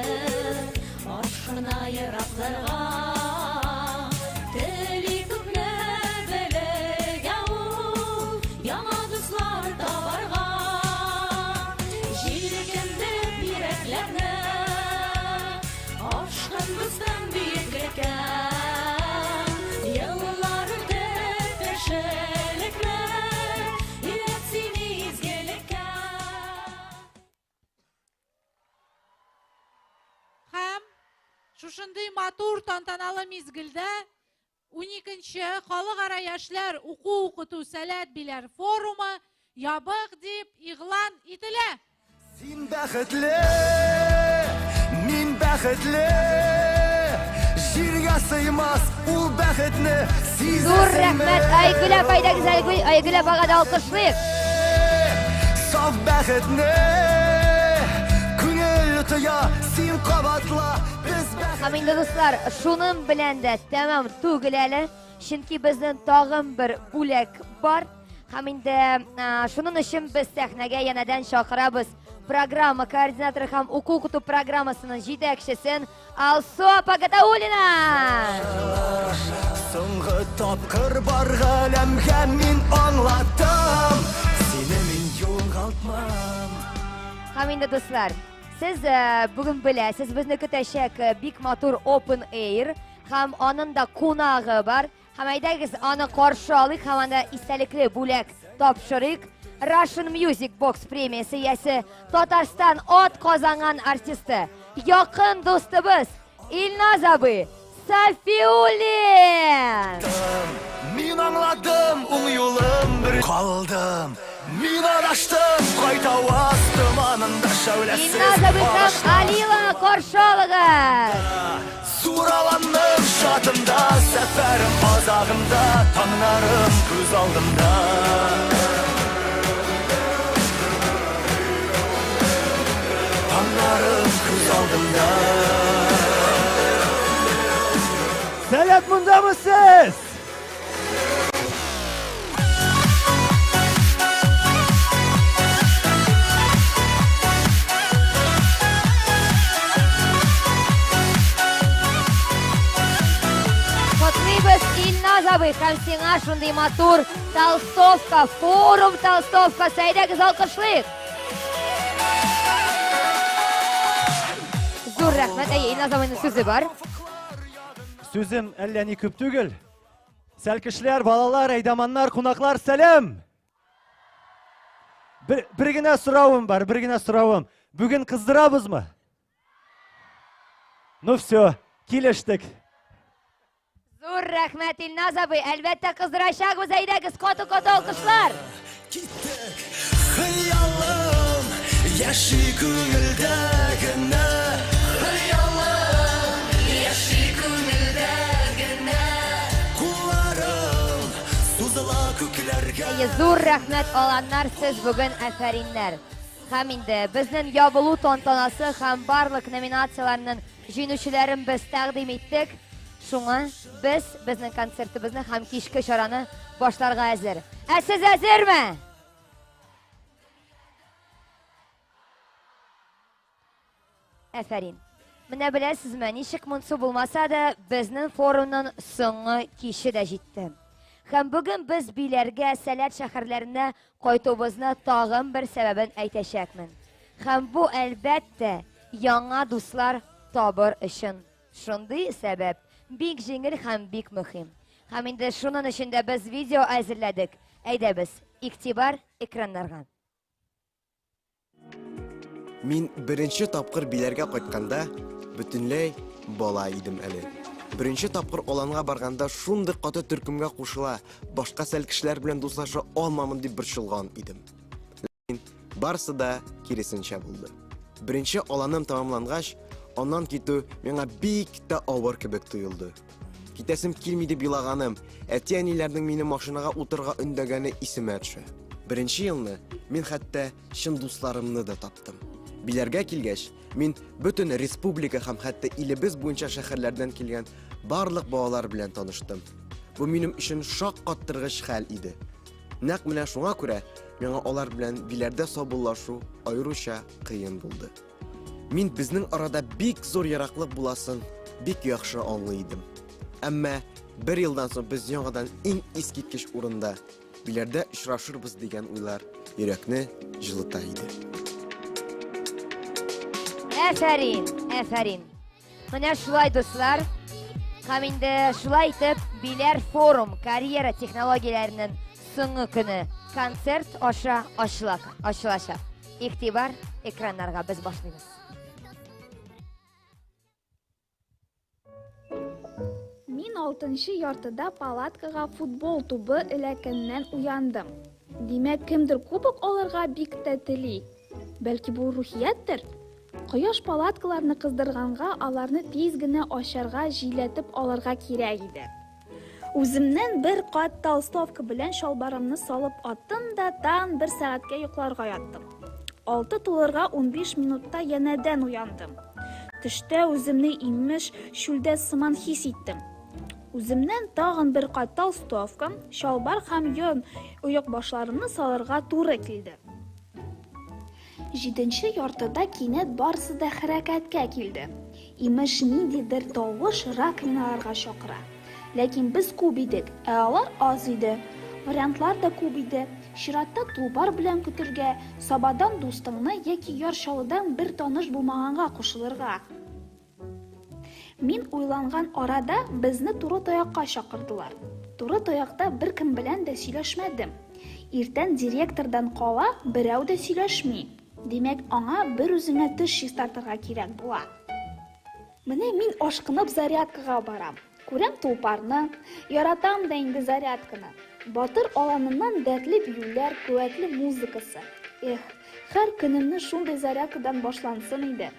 ашкына еракларга. Тели күпне белергә ул, яңа дуслар табарга. Җилкендереп йөрәкләрне, ашкын дустым бөеклеккә. Еллар үтеп яшелекне, өйрәт сине изгелеккә. Һәм шушындый матур тантаналы мизгелдә 12нче Халыкара яшьләр уку-укыту Сәләт Биләр форумы ябык дип игълан ителә. Син бәхетле, мин бәхетле, җиргә сыймас ул бәхетне Зур сизәсеңме? рәхмәт Айгөл апа, әйдәгез Айгөл апага да алкышлыйк. Саф бәхетне күңел тоя, син кабатла, без бәхетле. Һәм инде дуслар, шуның белән дә тәмам түгел әле, чөнки безнең тагын бер бүләк бар. Һәм инде шуның өчен без сәхнәгә янәдән чакырабыз программа координаторы һәм уку-укыту программасының җитәкчесен Алсу апа Гатауллина. Соңгы тапкыр бар галәмгә мин аңлаттым, сине мин югалтмам. Һәм инде дуслар, сез бүген беләсез, безне көтәчәк бик матур Open Air һәм аның да кунагы бар. Һәм әйдәгез аны каршы алыйк һәм анда истәлекле бүләк тапшырыйк. Russian Music Box премиясе иясе, Татарстан ат казанган артисты, якын дустыбыз Илназ абый Сафиуллин. Мин аңладым, уң юлым бер калдым. Мин адаштым, кайтаваз томанында шәүләсез Илназ абый һәм агачлар. Алила каршы алыгыз. Зур аланның шатында, сәфәрем азагында, таңнарым күз алдымда. Таңнарым күз алдымда. Сәләт мондамы сез? Котлыйбыз Илназ абый һәм сиңа шундый матур толстовка, форум толстовкасы. Әйдәгез алкышлыйк. Зур рәхмәт. Әйе, Илназ абыйның сүзе бар. Сүзем әллә ни күп түгел. Сәлкешләр, балалар, әйдаманнар, кунаклар, сәлам! Бер, бер генә соравым бар, бер генә соравым. Бүген кыздырабызмы? Ну все, килештек. Зур рәхмәт, Илназ абый. Әлбәттә, кыздырачакбыз. Әйдәгез, каты-каты алкышлар. Киттек, хыялым яши күңелдә генә. Хыялым яши күңелдә генә. Кулларым сузыла күкләргә. Әйе, зур рәхмәт, аланнар, сез бүген афәриннәр. Һәм инде безнең ябылу тантанасы һәм барлык номинацияләрнең җиңүчеләрен без тәкъдим иттек. Шуңа без безнең концертыбызны һәм кичке чараны башларга әзер. Ә сез әзерме? Әфәрин. Менә беләсезме, ничек монсы булмаса да, безнең форумның соңгы киче дә җитте. Һәм бүген без Биләргә, Сәләт шәһәрләренә кайтуыбызны тагын бер сәбәбен әйтәчәкмен. Һәм бу, әлбәттә, яңа дуслар табыр өчен шундый сәбәп, бик җиңел һәм бик мөһим. Һәм инде шунын өчен дә без видео әзерләдек. Әйдәбез, игътибар экраннарга. Мин беренче тапкыр Биләргә кайтканда, бөтенләй бала идем әле. Беренче тапкыр аланга барганда шундый каты төркемгә кушыла, башка сәлкешләр белән дуслаша алмамын дип борчылган идем. Ләкин барысы да киресенчә булды. Беренче аланым тәмамлангач, аннан китү миңа бик тә авыр кебек тоелды. Китәсем килми дип елаганым, әти-әниләрнең мине машинага утырырга өндәгәне исемә төшә. Беренче елны мин хәтта чын дусларымны да таптым. Биләргә килгәч, мин бөтен республика һәм хәтта илебез буенча шәһәрләрдән килгән барлык балалар белән таныштым. Бу минем өчен шаккаттыргыч хәл иде. Нәкъ менә шуңа күрә миңа алар белән Биләрдә саубуллашу аеруча кыен булды. Мин безнең арада бик зур ераклык буласын бик яхшы аңлый идем. Әмма бер елдан соң без яңадан иң искиткеч урында, Биләрдә очрашырбыз дигән уйлар йөрәкне җылыта иде. Әфәрин, әфәрин. Менә шулай, дуслар. Һәм инде шулай итеп Биләр форум карьера технологияләренең соңгы көне концерт аша ачылачак. Игътибар экраннарга, без башлыйбыз. Мин алтынчы яртыда палаткага футбол тубы эләккәннән уяндым. Димәк, кемдер кубок алырга бик тә тели. Бәлки бу Рухияттер? Кояш палаткаларны кыздырганга аларны тиз генә ачарга, җилләтеп алырга кирәк иде. Үземнән бер кат толстовка белән чалбарымны салып аттым да тагын бер сәгатькә йокларга яттым. Алты тулырга 15 минутта янәдән уяндым. Төштә үземне имеш чүлдә сыман хис иттем. Үземнән тагын бер кат толстовка, чалбар һәм йон оекбашларымны салырга туры килде. Җиденче яртыда кинәт барысы да хәрәкәткә килде. Имеш, ниндидер тавыш раковиналарга чакыра. Ләкин без күп идек, ә алар аз иде. Вариантлар да күп иде, чиратта Тулпар белән көтергә, Сабадан дустыңны яки Яр Чаллыдан бер таныш булмаганга кушылырга. Мин уйланган арада безне туры таякка чакырдылар. Туры таякта беркем белән дә сөйләшмәдем. Иртән директордан кала берәү дә сөйләшми. Димәк, аңа бер үзеңә теш чистартырга кирәк була. Менә мин ашкынып зарядкага барам. Күрәм Тулпарны. Яратам да инде зарядканы. Батыр аланыннан дәртле биюләр, куәтле музыкасы. Эх, һәр көнемне шундый зарядкадан башлансын иде.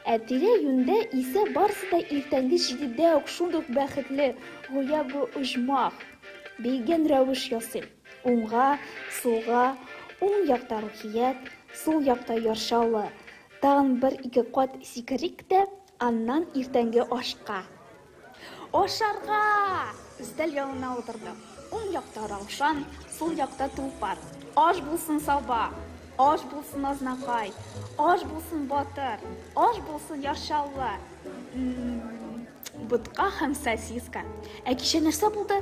Ә тирә-юньдә исә барысы да иртәнге җидедә үк шундый ук бәхетле, гүя бу оҗмах. Биегән рәвеш ясыйм. Уңга, сулга, уң якта Рухият, сул якта Яр Чаллы. Тагын бер-ике кат сикерик тә, аннан иртәнге ашка. Ашарга! Өстәл янына утырдык. Уң якта Раушан, сул якта Тулпар. Аш булсын Саба! Аш булсын Азнакай! Аш булсын Батыр! Аш булсын Яр Чаллы! Ботка һәм сосиска. Ә кичә нәрсә булды?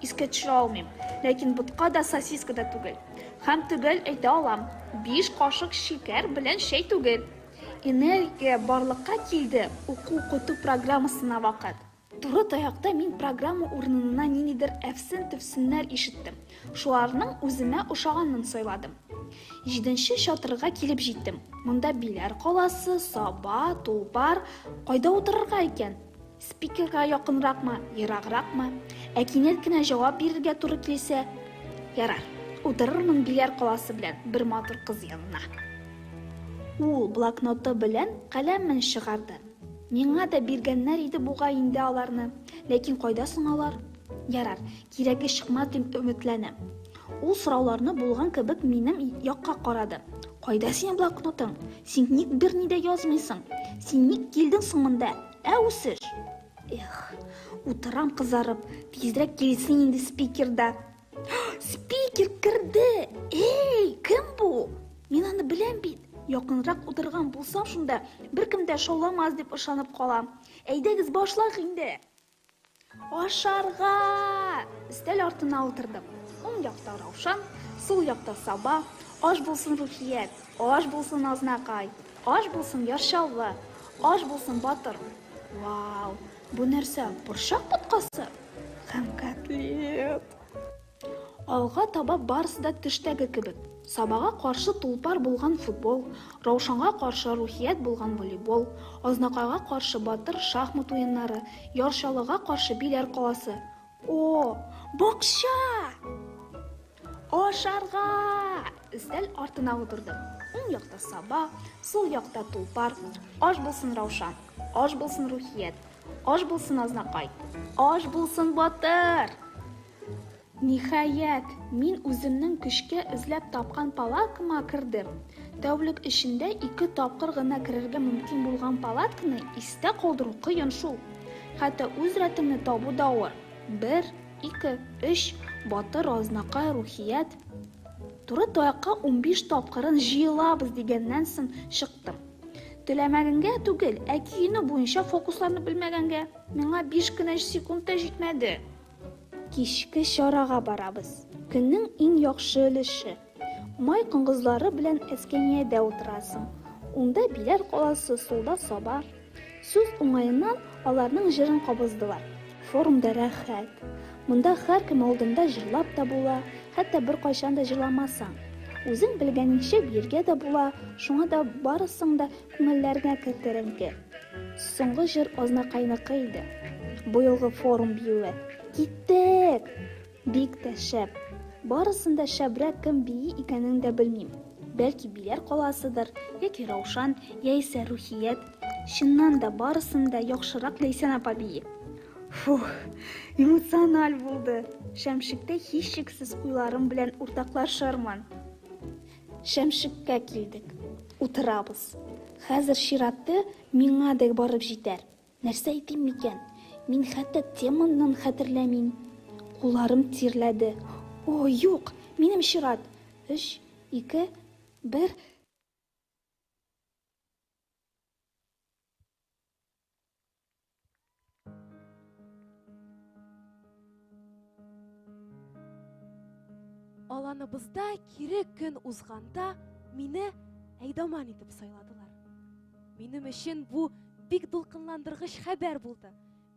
Искә төшерә алмыйм. Ләкин ботка да, сосиска да түгел. Һәм төгәл әйтә алам, биш кашык шикәр белән чәй түгел. Энергия барлыкка килде, уку-укыту программасына вакыт. Туры таякта мин программа урынына ниндидер әфсен-төфсеннәр ишеттем. Шуларның үземә ошаганын сайладым. Җиденче чатырга килеп җиттем. Монда Биләр каласы, Саба, Тулпар. Кайда утырырга икән? Спикерга якынракмы, ерагракмы? Ә кинәт кенә җавап бирергә туры килсә? Ярар, утырырмын Биләр каласы белән бер матур кыз янына. Ул блокноты белән каләмен чыгарды. Миңа да биргәннәр иде бугай инде аларны. Ләкин кайда соң алар? Ярар, кирәге чыкмас дип өметләнәм. Ул сорауларны булган кебек минем якка карады. Кайда синең блокнотың? Син ник берни дә язмыйсың? Син ник килдең соң монда? Ә үсеш? Эх, утырам кызарып, тизрәк килсен инде спикер да. Спикер керде! Эй, кем бу? Мин аны беләм бит. Якынрак утырган булсам шунда, беркем дә шауламас дип ышанып калам. Әйдәгез башлыйк инде. Ашарга! Өстәл артына утырдым. Уң якта Раушан, сул якта Саба. Аш булсын Рухият, аш булсын Азнакай, аш булсын Яр Чаллы, аш булсын Батыр. Вау, бу нәрсә, борчак боткасы? Һәм котлет! Алга таба барысы да төштәге кебек. Сабага каршы Тулпар булган футбол, Раушанга каршы Рухият булган волейбол, Азнакайга каршы Батыр шахмат уеннары, Яр Чаллыга каршы Биләр каласы. О, бакча! Ашарга! Өстәл артына утырдым. Уң якта Саба, сул якта Тулпар. Аш булсын Раушан, аш булсын Рухият, аш булсын Азнакай, аш булсын Батыр! Ниһаять, мин үземнең көчкә эзләп тапкан палаткама кердем. Тәүлек эчендә ике тапкыр гына керергә мөмкин булган палатканы истә калдыру кыен шул. Хәтта үз рәтеңне табу да авыр. Бер, ике, өч, Батыр, Азнакай, Рухият. Туры таякка 15 тапкырын җыелабыз дигәннән соң чыктым. Теләмәгәнгә түгел, ә киенү буенча фокусларны белмәгәнгә. Миңа биш кенә секунд та җитмәде. Кичке чарага барабыз. Көннең иң яхшы өлеше. Май коңгызлары белән эскәмиядә утырасың. Уңда Биләр каласы, сулда Саба. Сүз уңаеннан, аларның җырын кабыздылар. Форумда рәхәт. Монда һәркем алдында җырлап та була, хәтта беркайчан да җырламасаң. Үзең белгәнеңчә биергә дә була, шуңа да барысың да күңелләргә күтәренке. Соңгы җыр Азнакайныкы иде. Быелгы форум биюе. Киттек! Бик тә шәп. Барысын да шәбрәк кем бии икәнен дә белмим. Бәлки Биләр каласыдыр, яки Раушан, яисә Рухият. Чыннан да барысын да яхшырак Ләйсән апа бии. Фух, эмоциональ булды. Шәмшектә һичшиксез уйларым белән уртаклашырмын. Шәмшеккә килдек. Утырабыз. Хәзер чираты миңа да барып җитәр. Нәрсә әйтим микән? Мин хәтта темамнан хәтерләмим. Кулларым тирләде. О, юк, минем чират. Өч, ике, бер. Аланыбызда кире көн узганда мине әйдаман итеп сайладылар. Минем өчен бу бик дулкынландыргыч хәбәр булды.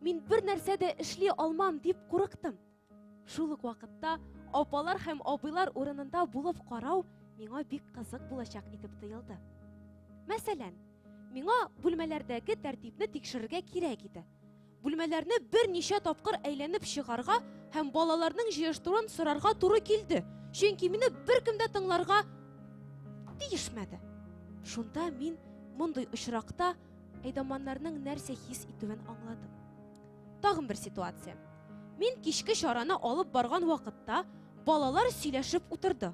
Мин бер нәрсә дә эшли алмам дип курыктым. Шул ук вакытта апалар һәм абыйлар урынында булып карау миңа бик кызык булачак итеп тоелды. Мәсәлән, миңа бүлмәләрдәге тәртипне тикшерергә кирәк иде. Бүлмәләрне берничә тапкыр әйләнеп чыгарга һәм балаларның җыештыруын сорарга туры килде, чөнки мине беркем дә тыңларга тиешмәде. Шунда мин мондый очракта әйдаманнарның нәрсә хис итүен аңладым. Тагын бер ситуация. Мин кичке чараны алып барган вакытта балалар сөйләшеп утырды.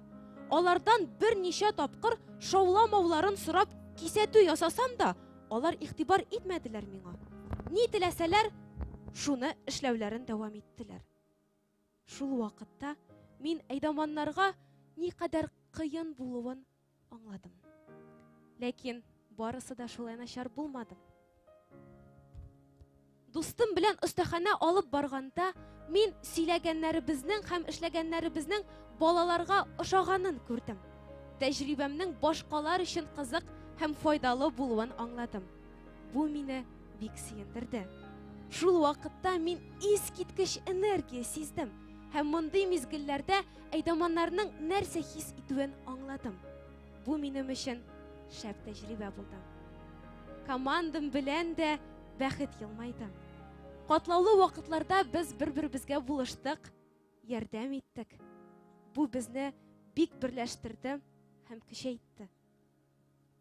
Алардан берничә тапкыр шауламауларын сорап кисәтү ясасам да, алар игътибар итмәделәр миңа. Ни теләсәләр, шуны эшләүләрен дәвам иттеләр. Шул вакытта мин әйдаманнарга никадәр кыен булуын аңладым. Ләкин барысы да шулай начар булмады. Дустым белән остаханә алып барганда, мин сөйләгәннәребезнең һәм эшләгәннәребезнең балаларга ошаганын күрдем. Тәҗрибәмнең башкалар өчен кызык һәм файдалы булуын аңладым. Бу мине бик сөендерде. Шул вакытта мин искиткеч энергия сиздем һәм мондый мизгелләрдә әйдаманнарның нәрсә хис итүен аңладым. Бу минем өчен шәп тәҗрибә булды. Командам белән дә бәхет елмайды. Катлаулы вакытларда без бер-беребезгә булыштык, ярдәм иттек. Бу безне бик берләштерде һәм көчәйтте.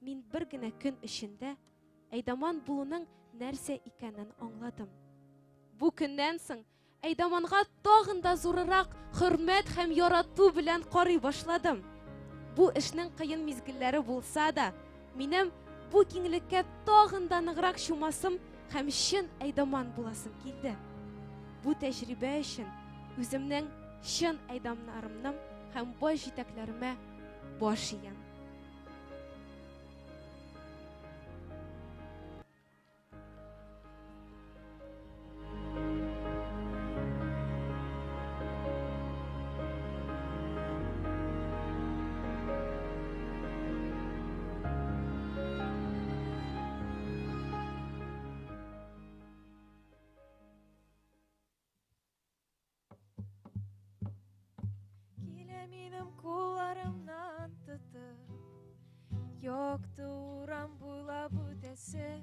Мин бер генә көн эчендә әйдаман булуның нәрсә икәнен аңладым. Бу көннән соң әйдаманга тагын да зурырак хөрмәт һәм ярату белән карый башладым. Бу эшнең кыен мизгелләре булса да, минем бу киңлеккә тагын да ныграк чумасым һәм чын әйдаман буласым килде. Бу тәҗрибә өчен үземнең чын әйдамнарымның һәм бай җитәкләремә баш иям. Килә минем кулларымнан тотып, Якты урам буйлап үтәсе.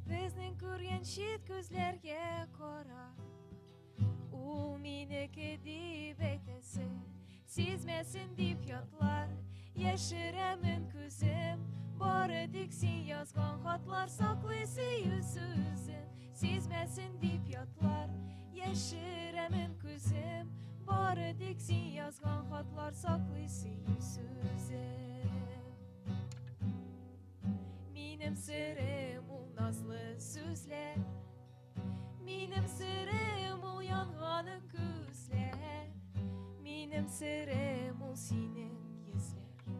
Безнең күргән чит күзләргә карап, Ул минеке дип әйтәсе. Сизмәсен дип ятлар, яшерәмен күзем. Бары тик син язган хатлар саклый сөю сүзен. Сизмәсен дип ятлар, яшерәмен күзем. Бары тик син язган хатлар саклый сөю сүзен. Минем серем ул назлы сүзләр. Минем серем ул янган күзләр. Минем серем ул синең йөзләр.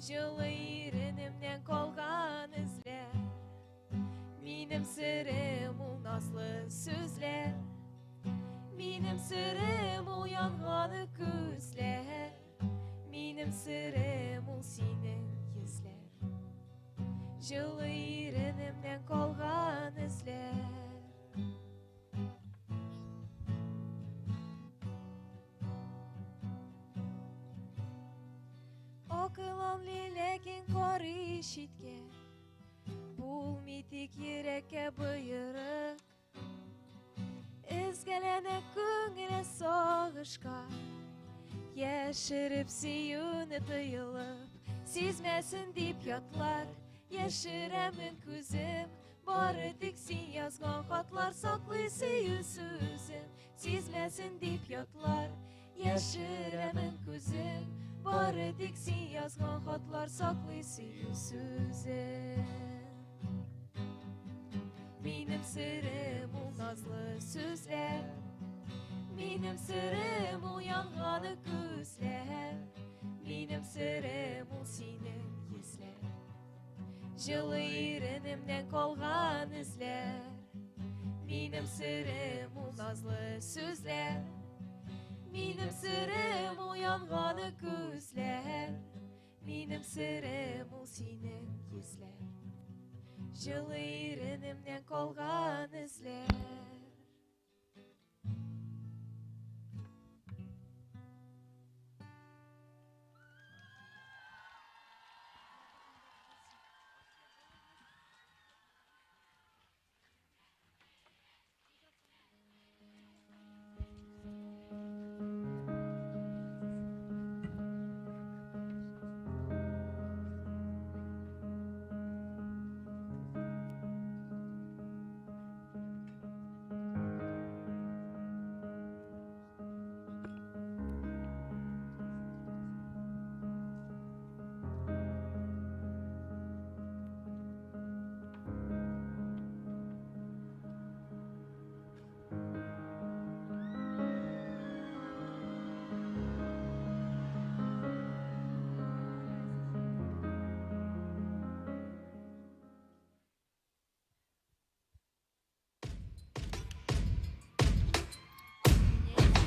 Җылы иренемнән калган эзләр. Минем серем ул назлы сүзләр. Минем серем ул янган күзләр. Минем серем ул синең йөзләр. Җылы иренемнән калган эзләр. Акыл аңлый, ләкин карый читкә. Булмый тик йөрәккә боерык. Өзгәләнә күңеле сагышка. Яшереп сөюне тыелып, сизмәсен дип ятлар. Яшерәмен күзем, бары тик син язган хатлар саклый сөю сүзен. Сизмәсен дип ятлар. Яшерәмен күзем, бары тик син язган хатлар саклый сөю сүзен. Минем серем ул назлы сүзләр. Минем серем ул янган күзләр. Минем серем ул синең йөзләр. Җылы иренемнән калган эзләр. Минем серем ул назлы сүзләр. Минем серем ул янган күзләр. Минем серем ул синең йөзләр. Җылы иренемнән калган эзләр.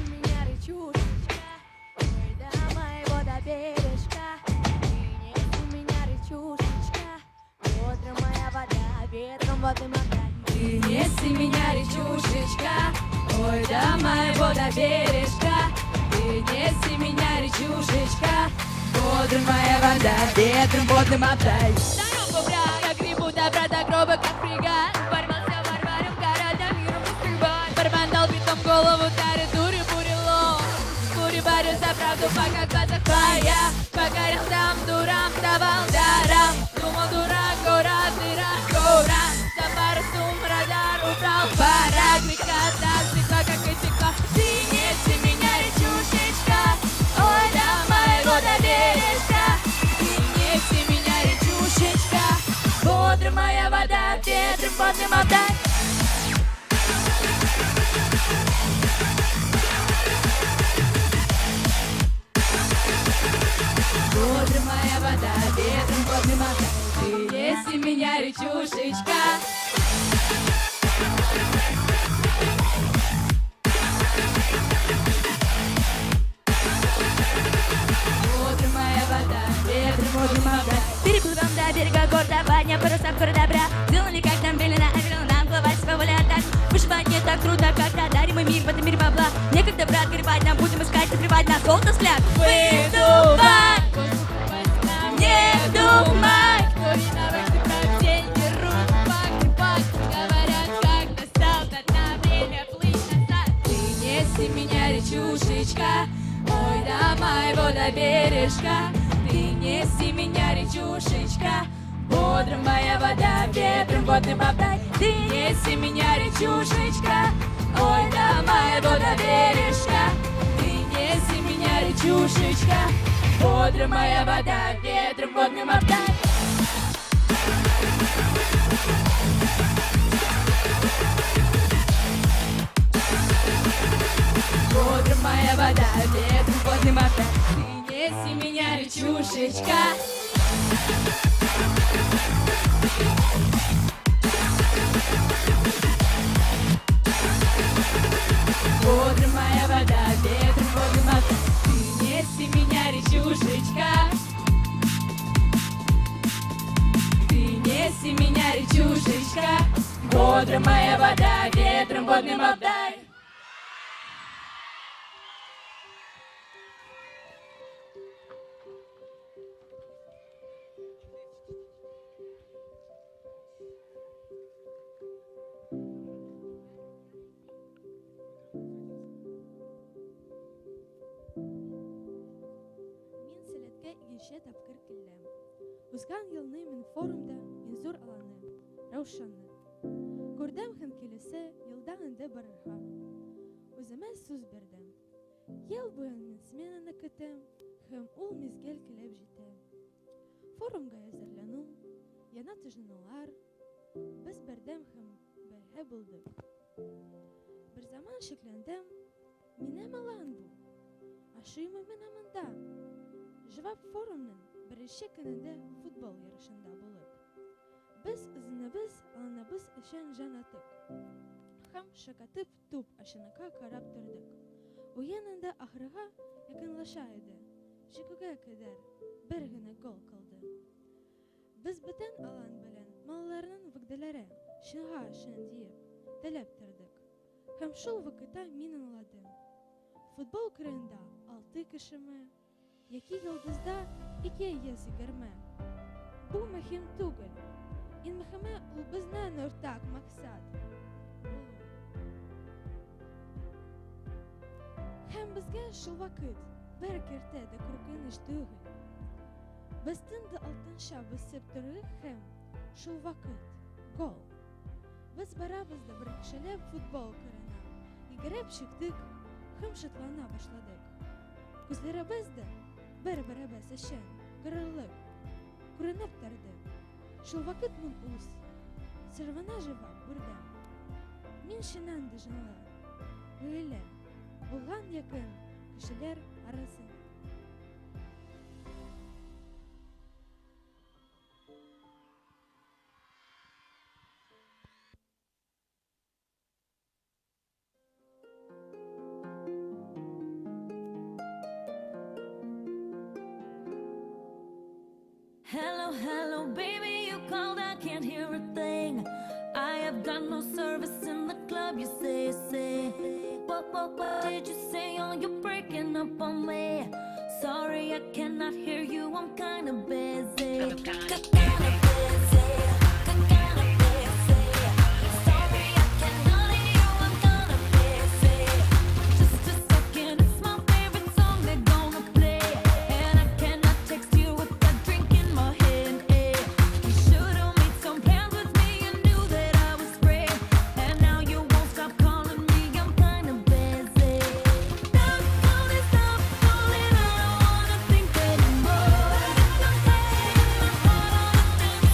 Меня речушечка, ой, до моего до бережка. Ты неси меня, речушечка, утром моя вода, ветром воды мотай. Ты неси меня, речушечка, ой, до моего до бережка. Ты неси меня, речушечка, Бодрая моя вода, ветром водным обдай. Дорогу, бля, я грибу добра до гроба, как фрегат. Ворвался варваром, города миром стрельба. Барбан дал битом голову, тары, дури, бурило. Бури, борю за правду, пока в глазах твоя. Покорил там дурам, давал дарам. Думал, дурак, гора, дыра, гора. За пару сумм радар убрал барак. Река так текла, как и текла. Ты неси меня, речушечка, ой, до моего до бережка. Ты неси меня, речушечка, бодрая моя вода, ветром водным обдай. Бодрая моя вода, ветром водным обдай. Ты неси меня, речушечка. Бодрая моя вода, ветром водным обдай. Переплывем до берега гор, давай, паруса в добра. Сделали, как нам велено, а велено нам глава своя воля отдать. Выживать не так трудно, когда дарим мы мир, в этом мире бабла. Некогда, брат, горевать, нам будем искать, наплевать на золото взгляд. Выдувай, не думай, кто виноват, ты прав, деньги, рук, факты, факты говорят, как настал до дна, время плыть назад. Ты неси меня, речушечка, ой, до моего до бережка. Ты неси меня, речушечка, бодрая моя вода, ветром водным обдай. Ты неси меня, речушечка, ой, до моего до бережка. Ты неси меня, речушечка, бодрая моя вода, ветром водным обдай. Бодрая моя вода, ветром водным обдай. Ты неси меня, речушечка. Бодрая моя вода, ветром водным обдай. Ты неси меня, речушечка. Ты неси меня, речушечка. Бодрая моя вода, ветром водным обдай. Мин Сәләткә икенче тапкыр килдем. Узган елны мин форумда Инзур аланы, Раушанны. Күрдем һәм килесе елдан инде барырга. Үземә сүз бирдем. Ел буен мин сменаны көтәм һәм ул мизгел килеп җитә. Форумга әзерләнү, яңа тыжынулар, без бердәм һәм бергә булдык. Бер заман шикләндем, минем алан бу. Ашыймы менә монда? Җавап форумның беренче көнендә футбол ярышында булып. Без үзенебез аланыбыз өчен җан аттык. Һәм шакатып туп ашыныкка карап тордык. Уен инде ахырга якынлаша иде. Җиңүгә кадәр бер генә гол калды. Без бөтен алан белән малайларның вәгъдәләре чынга ашсын диеп теләп тордык. Һәм шул вакытта мин аңладым. Футбол кырында 6 кешеме, яки йолдызда 220. Бу мөһим түгел. Иң мөһиме ул безнең уртак максат булу. Һәм безгә шул вакыт бер киртә дә куркыныч түгел. Без тынды алтынча басып тордык һәм шул вакыт гол. Без барабыз да бер кешеләп футбол кырына йөгереп чыктык һәм шатлана башладык. Күзләребез дә бер-беребез өчен горурлык күренеп торды. Шул вакыт мин үз соравына җавап бирдем. Мин чыннан да җанлы, гаилә булган якын кешеләр арасында. Hello, hello, baby, you called, I can't hear a thing. I have got no service in the club, you say, say. What did you say? Oh, you're breaking up on me. Sorry, I cannot hear you. I'm kinda busy. Kinda busy. Kinda busy. Sorry, I cannot hear you. I'm kinda busy. Just a second, it's my favorite song they're gonna play, and I cannot text you with that drink in my hand. Eh. You should've made some plans with me. You knew that I was free, and now you won't stop calling me. I'm kinda busy. Stop calling, stop calling. I don't wanna think anymore. My head and my heart on the dance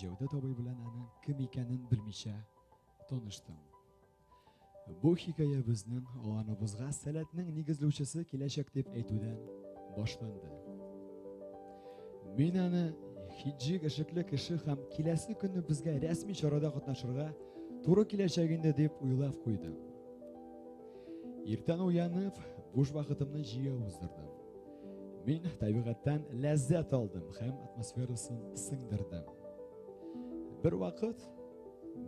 Җәүдәт абый белән аның кем икәнен белмичә таныштым. Бу хикәя безнең аланыбызга сәләтнең нигезләүчесе киләчәк дип әйтүдән башланды. Мин аны хиджик эшекле кеше һәм киләсе көнне безгә рәсми чарада катнашырга туры киләчәк инде дип уйлап куйдым. Иртән уянып, буш вакытымны җыя уздырдым. Мин табигатьтән ләззәт алдым һәм атмосферасын сеңдердем. Бер вакыт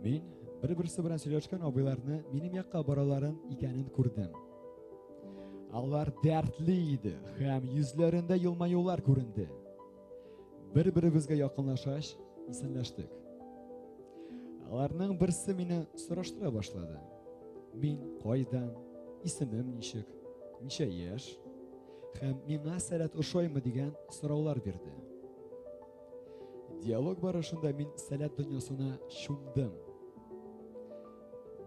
мин бер-берсе белән сөйләшкән абыйларны минем якка бараларын икәнен күрдем. Алар дәртле иде һәм йөзләрендә елмаюлар күренде. Бер-беребезгә якынлашач, исәнләштек. Аларның берсе мине сораштыра башлады. Мин кайдан, исемем ничек, ничә яшь һәм миңа сәләт ошаймы дигән сораулар бирде. Диалог барышында мин сәләт дөньясына чумдым.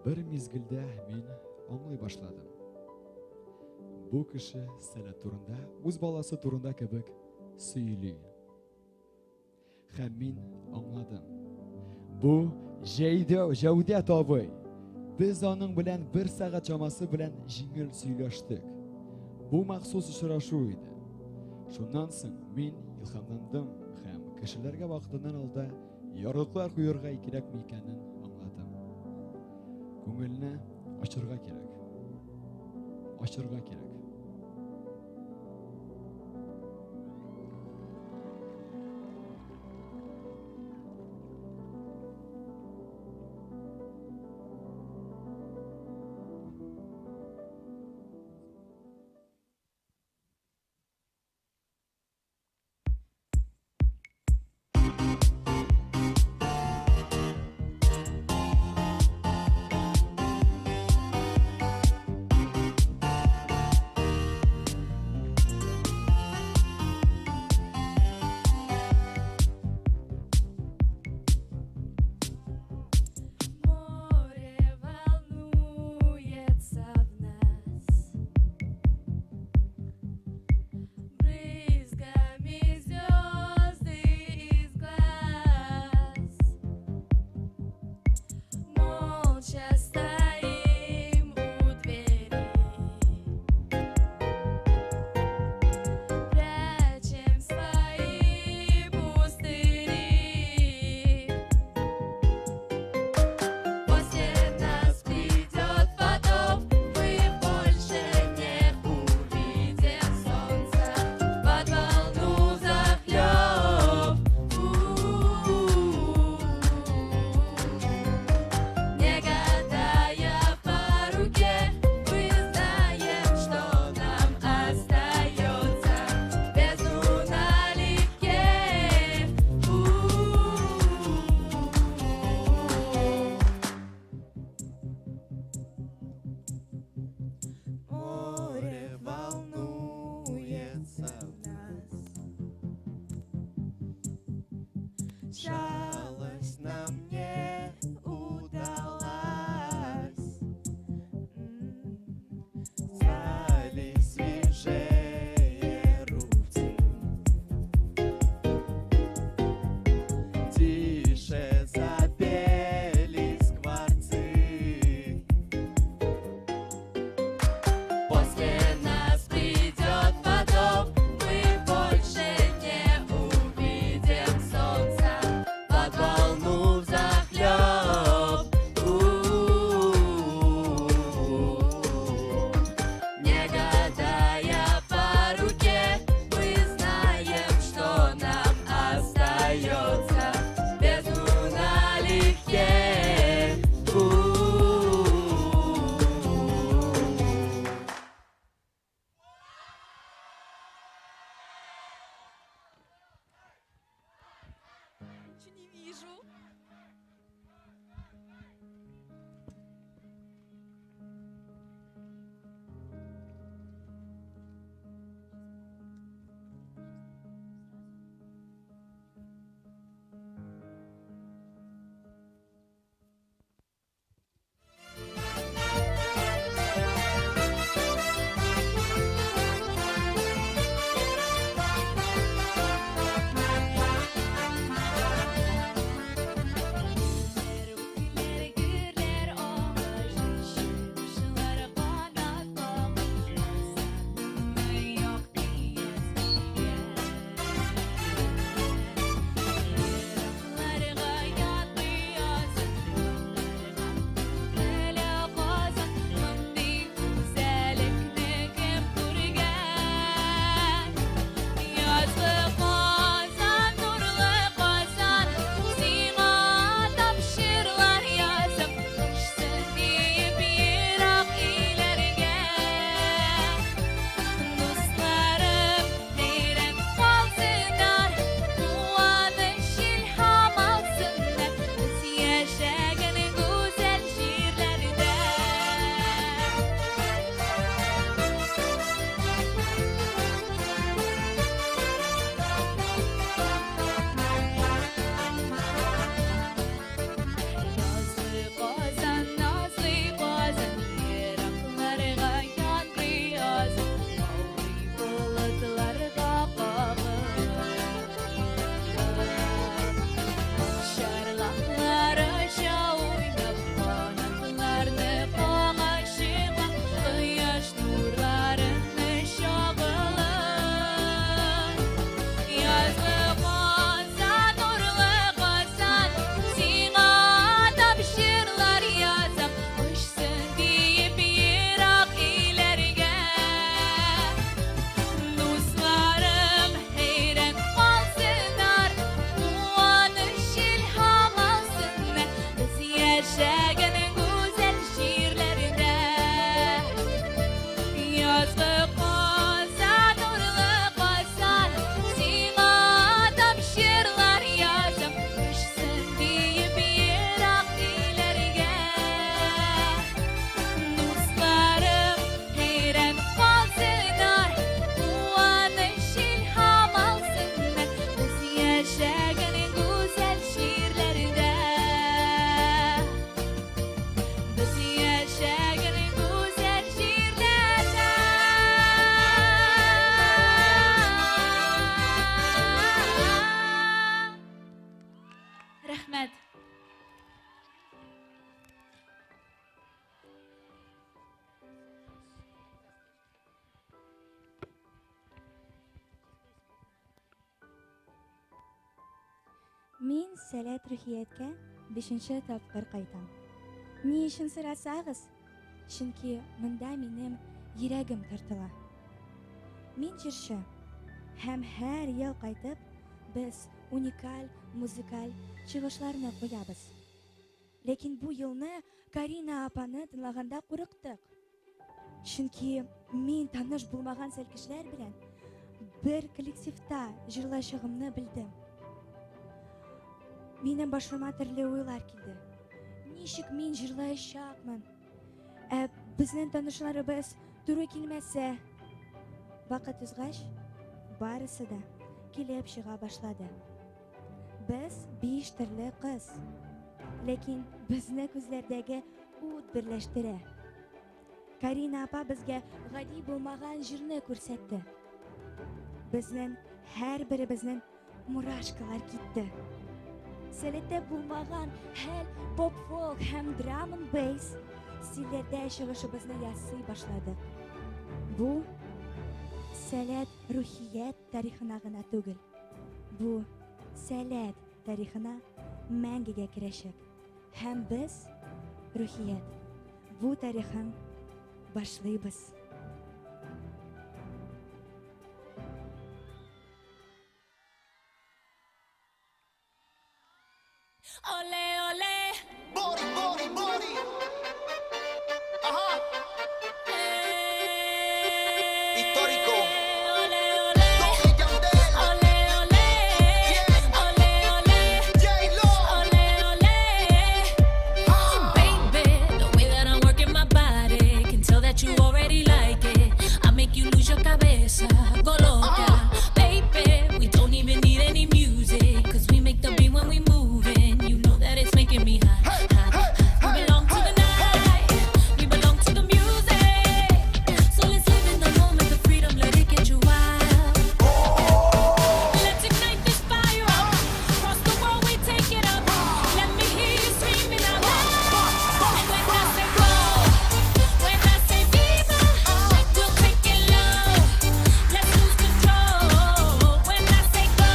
Бер мизгелдә мин аңлый башладым. Бу кеше сәләт турында, үз баласы турында кебек сөйли. Һәм мин аңладым. Бу Җәйдә Җәүдәт абый. Без аның белән бер сәгать чамасы белән җиңел сөйләштек. Бу махсус очрашу иде. Шуннан соң мин илһамландым һәм кешеләргә вакытыннан алда ярлыклар куярга кирәкме икәнен аңладым. Күңелне ачырга кирәк. Ачырга кирәк. Сәләт Рухияткә бишенче тапкыр кайтам. Ни өчен сорасагыз, чөнки монда минем йөрәгем тартыла. Мин җырчы һәм һәр ел кайтып, без уникаль музыкаль чыгышларны куябыз. Ләкин бу елны Карина апаны тыңлаганда курыктык. Чөнки мин таныш булмаган сәлкешләр белән бер коллективта җырлачагымны белдем. Минем башыма төрле уйлар килде. Ничек мин җырлаячакмын? Ә безнең танышларыбыз туры килмәсә? Вакыт узгач, барысы да килеп чыга башлады. Без биш төрле кыз. Ләкин безне күзләрдәге ут берләштерә. Карина апа безгә гади булмаган җырны күрсәтте. Безнең һәрберебезнең мурашкалар китте. Сәләттә булмаган хәл поп-фолк һәм драм н бейс стильләрдә чыгышыбызны ясый башладык. Бу сәләт рухият тарихына гына түгел. Бу сәләт тарихына мәңгегә керәчәк. Һәм без, рухият, бу тарихын башлыйбыз. Оле, оле. Bori, bori, bori. Ajá. Histórico. Ole, ole. Ole, ole. Ole, ole. Ole, ole. Baby, the way that I'm working my body, can tell that you already like it. I make you lose your cabeza, go loca. Baby, we don't even need any music, 'cause we make the beat when we moving. You know that it's making me hot, hot, hot. We belong to the night, we belong to the music. So let's live in the moment, the freedom, let it get you wild. Let's ignite this fire up. Across the world, we take it up. Let me hear you screaming out loud. And when I say go, when I say viva, we'll take it low. Let's lose control. When I say go,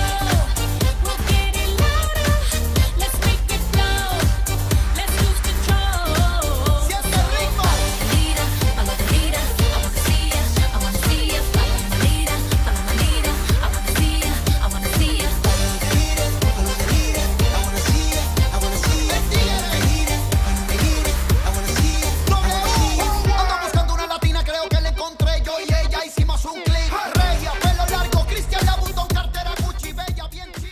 we'll get it louder. Let's make it flow. Let's lose control. Leader, follow the leader. I wanna see ya. I wanna see ya. Follow the leader, follow my leader. I wanna see ya. I wanna see ya. Ando buscando una latina, creo que la encontré. Yo y ella hicimos un clic. Regia, pelo largo, Cristian Labutón, cartera Gucci, bella, bien chill.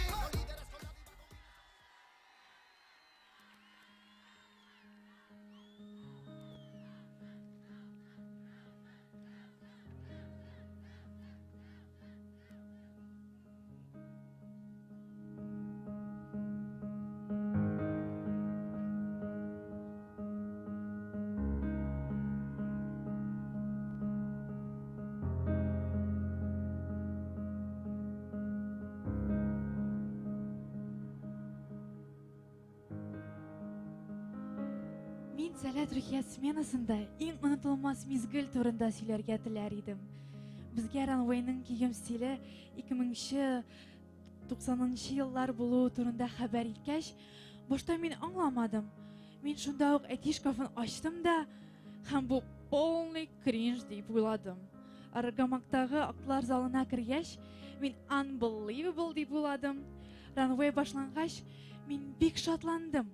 Мин Сәләт Рухият сменасында иң онытылмас мизгел турында сөйләргә теләр идем. Безгә ранвейның кием стиле 2000-нче 90-нчы еллар булуы турында хәбәр иткәч, башта мин аңламадым. Мин шунда ук әти шкафын ачтым да һәм бу полный кринж дип уйладым. Аргамактагы актлар залына кергәч, мин unbelievable дип уйладым. Ранвей башлангач, мин бик шатландым.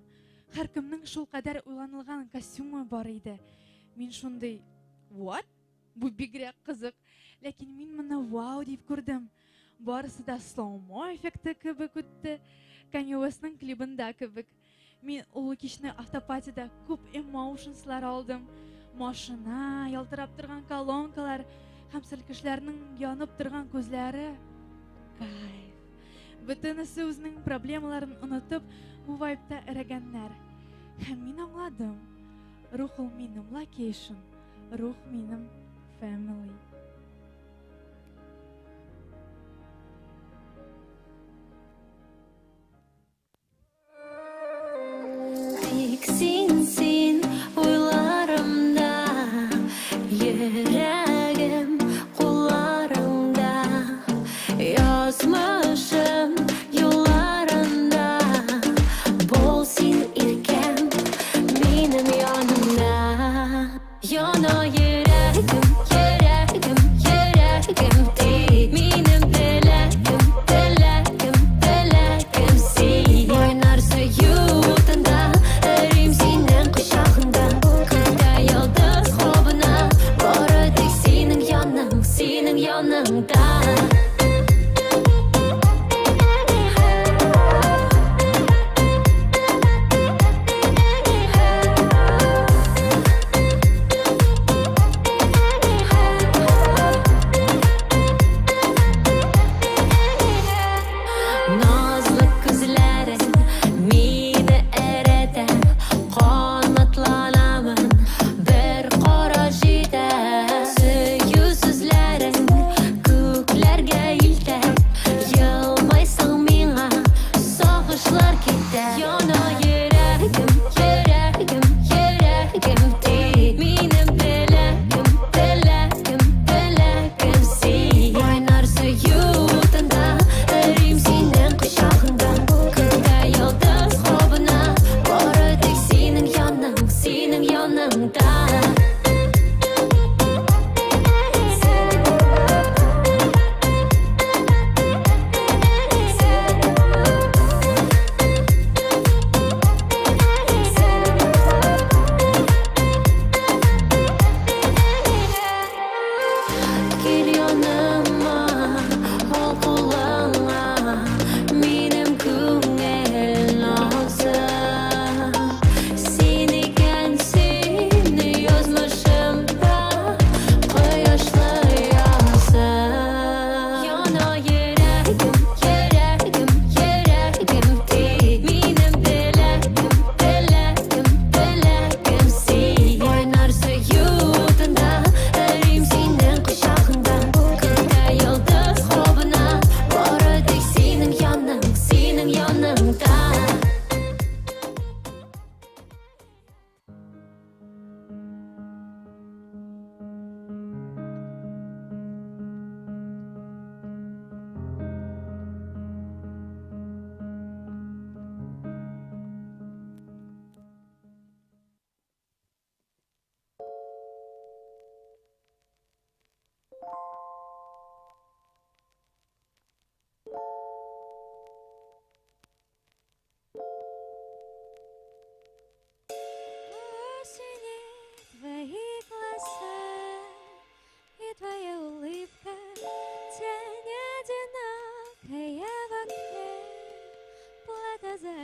Һәркемнең шулкадәр уйланылган костюмы бар иде. Мин шундый, what? Бу бигрәк кызык. Ләкин мин моны вау дип күрдем. Барысы да слоумо эффекты кебек үтте. Kanye Westның клибында кебек. Мин ул кичне автопатида күп эмоушенслар алдым. Машина, ялтырап торган колонкалар һәм сәлкешләрнең янып торган күзләре. Кайф. Бөтенесе үзенең проблемаларын онытып, бу вайбта эрегәннәр. Һәм мин аңладым. Рух ул минем локейшн, рух минем family. Тик син, син уйларымда, йөрәгем кулларыңда, язмышым юлларында.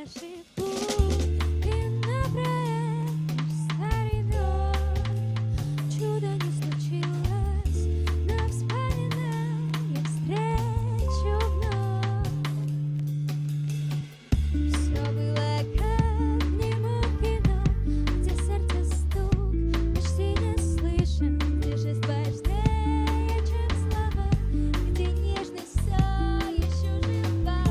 ошибку и напротив старый дом. Чудо не случилось, но вспоминаю встречу вновь. Все было как в немом кино, где сердце стук почти не слышен, где жизнь важнее, чем слова, где нежность все еще жива.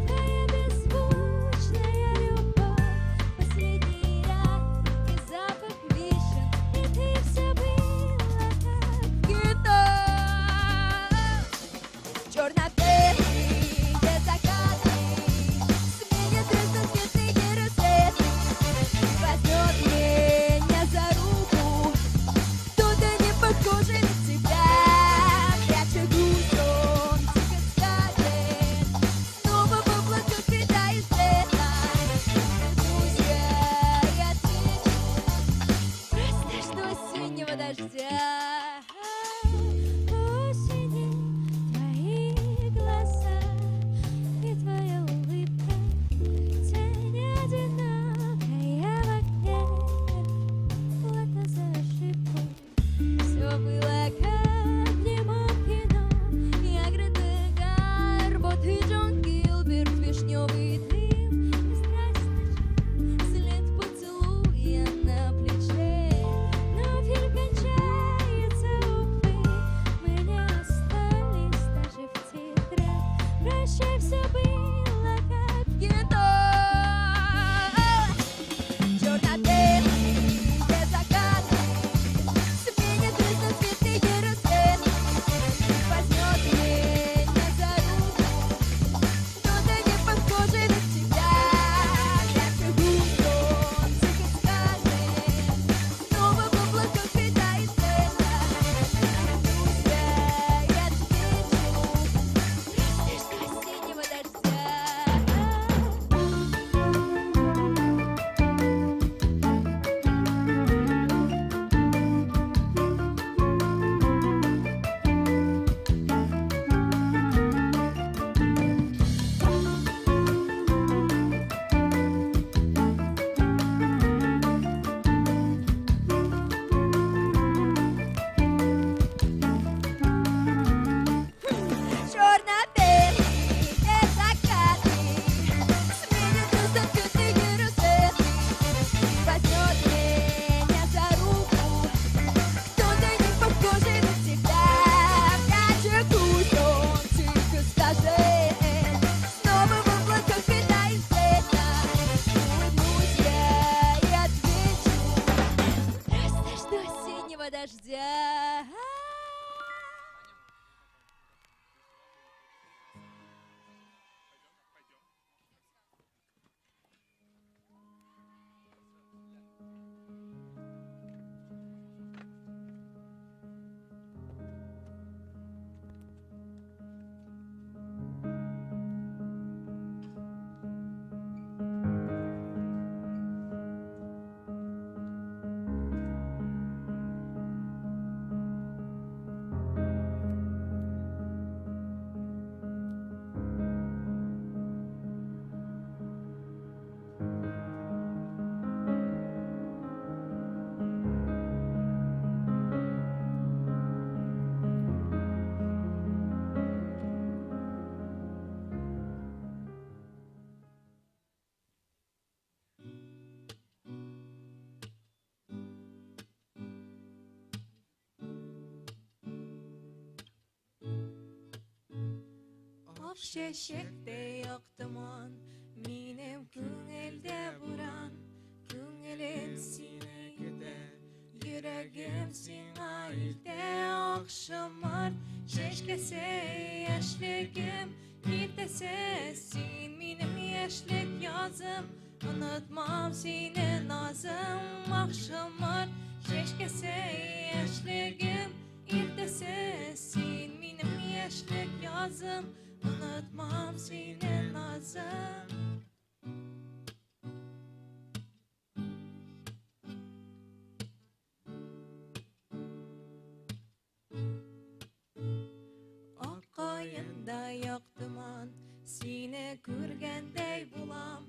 Твоя беззвучная любовь, последний раз и запах вишен, и ты все было как в кино. Черно-белые закаты сменят разноцветные рассветы, возьмет меня за руку кто-то не похожий на тебя. Пряча грусть, он тихо скажет: снова в облаках летаешь лето. Вернусь я и отвечу: просто жду осеннего дождя. Осени твои глаза и твоя улыбка, тень одинокая в окне, плата за ошибку. Все было как в немом кино, я Грета Гарбо, ты Джон Гилберт, вишневый дым и страсть ночей, след поцелуя на плече. Но фильм кончается, увы, мы не остались даже в титрах. Прощай, все было как в кино. Черно-белые закаты сменят разноцветные рассветы, возьмет меня за руку кто-то не похожий на тебя. Пряча грусть, он тихо скажет: снова в облаках летает лето. Вернусь я и отвечу: просто жду осеннего дождя. Черно-белые закаты сменят разноцветные рассветы, возьмет меня за руку кто-то не похожий на тебя. Пряча грусть, он тихо скажет: снова в облаках летает лето. Улыбнусь я и отвечу: просто жду осеннего дождя. Ак чәчәктә ак томан, минем күңелдә буран. Күңелем сине көтә, йөрәгем сиңа илтә. Ак шомырт чәчкәсе яшьлегем иртәсе, син минем яшьлек язым, онытмам сине назым. Ак шомырт чәчкәсе яшьлегем иртәсе, син минем яшьлек язым, онытмам сине назым. Ак каенда ак томан, сине күргәндәй булам.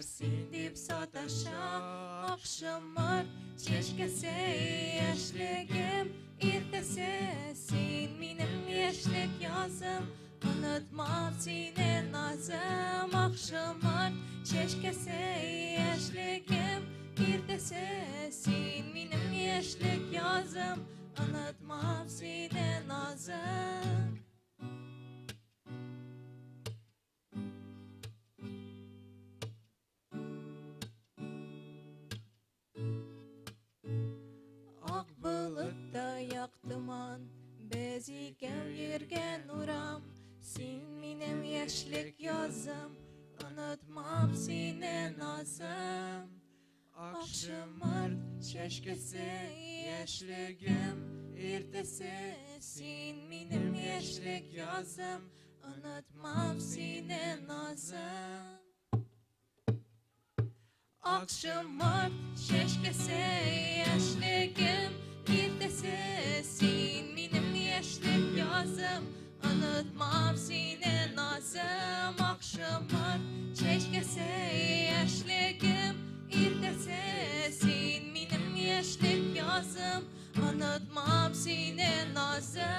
син дип саташа. Ак шомырт чәчкәсе, яшьлегем иртәсе, син минем яшьлек язым, онытмам сине, назым. Ак шомырт чәчкәсе, яшьлегем иртәсе, син минем яшьлек язым, онытмам сине, назым. Ак болытта яктыман, без икәү йөргән урам, син минем яшьлек язым, онытмам сине, назым. Ак шомырт чәчкәсе, яшьлегем иртәсе, син минем яшьлек язым, онытмам сине, назым. Ак шомырт чәчкәсе, яшьлегем иртәсе, син минем яшьлек язым, онытмам сине, назым. Ак шомырт чәчкәсе, яшьлегем иртәсе, син минем яшьлек язым, онытмам сине, назым.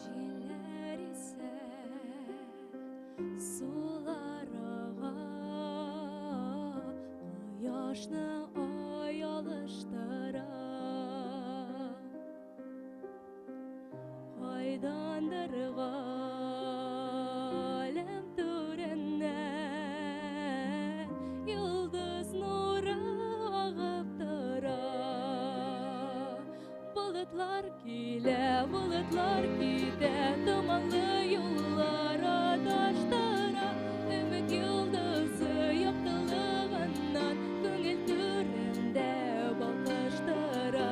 Җилләр исә, сулар ага, кояшны ай алыштыра. Кайдандыр галәм түреннән йолдыз нуры агып тора. Болытлар килә, болытлар китә, томанлы юллар адаштыра. Өмет йолдызы яктылыгыннан күңел түрендә балкыштыра.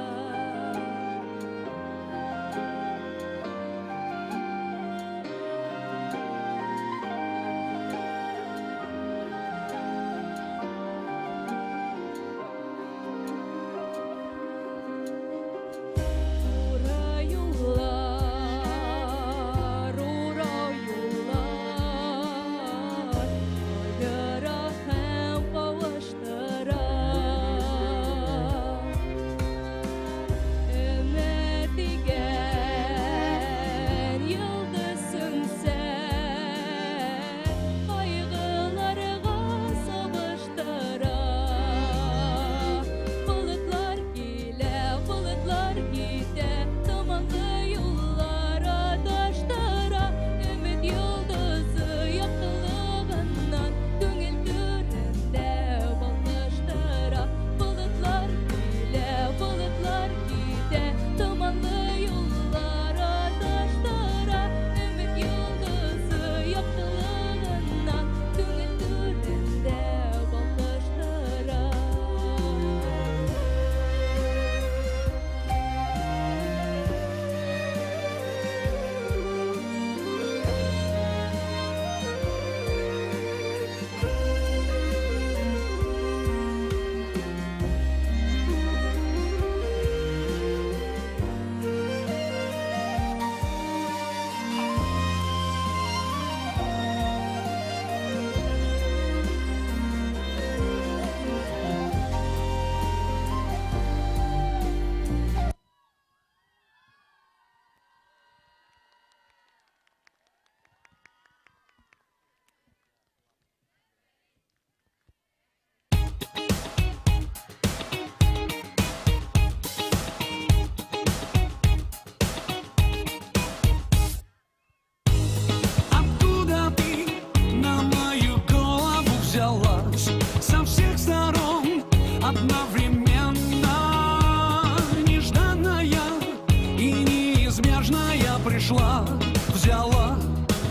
Туры юллар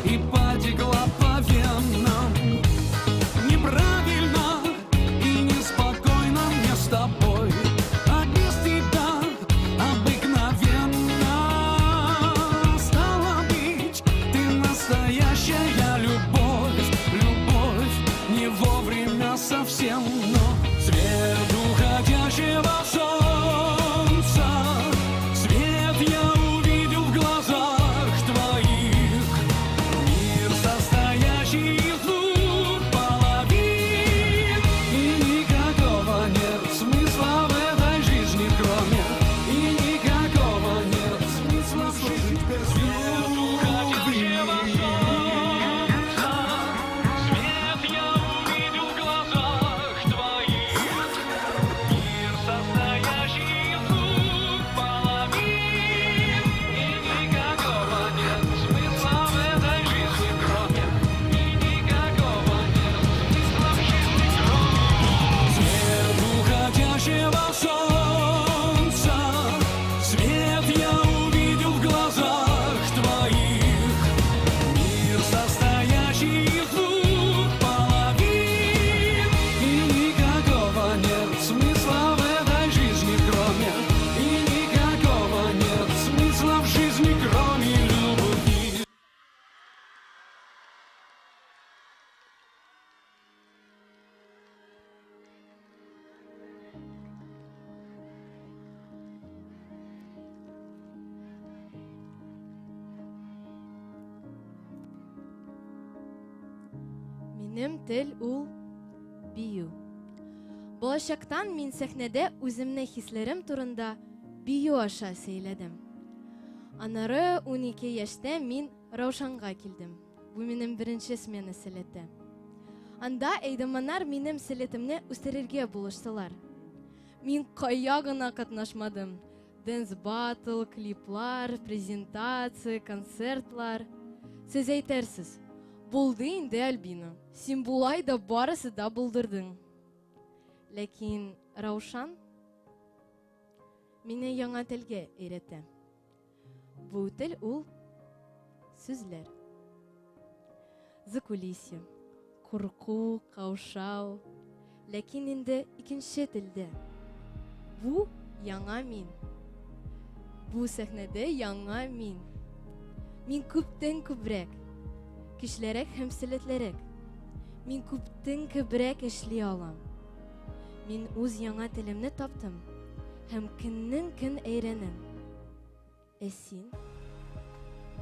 и потекла по венам. Неправильно и неспокойно мне с тобой, а без тебя обыкновенно. Стало быть, ты настоящая любовь, любовь не вовремя совсем, но свет уходящего солнца, свет я увидел в глазах твоих, мир, состоящий из двух половин, и никакого нет смысла в этой жизни, кроме, и никакого нет смысла служить без любви. Свет я увидел в глазах твоих, мир, состоящий из двух половин, и никакого нет смысла в этой жизни, кроме, и никакого нет смысла в жизни, кроме свет уходящего солнца, свет я увидел в глазах твоих, мир, состоящий из двух половин, и никакого нет смысла в этой жизни, кроме, и никакого нет смысла в жизни, кроме любви. Минем тел ул бию. Балачактан мин сәхнәдә үземне хисләрем турында бию аша сөйләдем. Аннары 12 яшьтә мин Раушанга килдем. Бу минем беренче смена сәләте. Анда әйдаманнар минем сәләтемне үстерергә булыштылар. Мин кая гына катнашмадым. Dance battle, клиплар, презентация, концертлар. Сез әйтерсез, булды инде Альбина. Син болай да барысы да булдырдың. Ләкин Раушан мине яңа телгә өйрәтә. Бу тел ул сүзләр. Закулисье, курку, каушау. Ләкин инде икенче телдә. Бу яңа мин. Бу сәхнәдә яңа мин. Мин күптән күбрәк, көчлерәк һәм сәләтлерәк. Мин күптән күбрәк эшли алам. Мин үз яңа телемне таптым һәм көннең көн әйрәнәм. Ә син?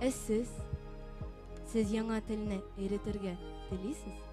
Ә сез? Сез яңа телне өйрәтергә телисез?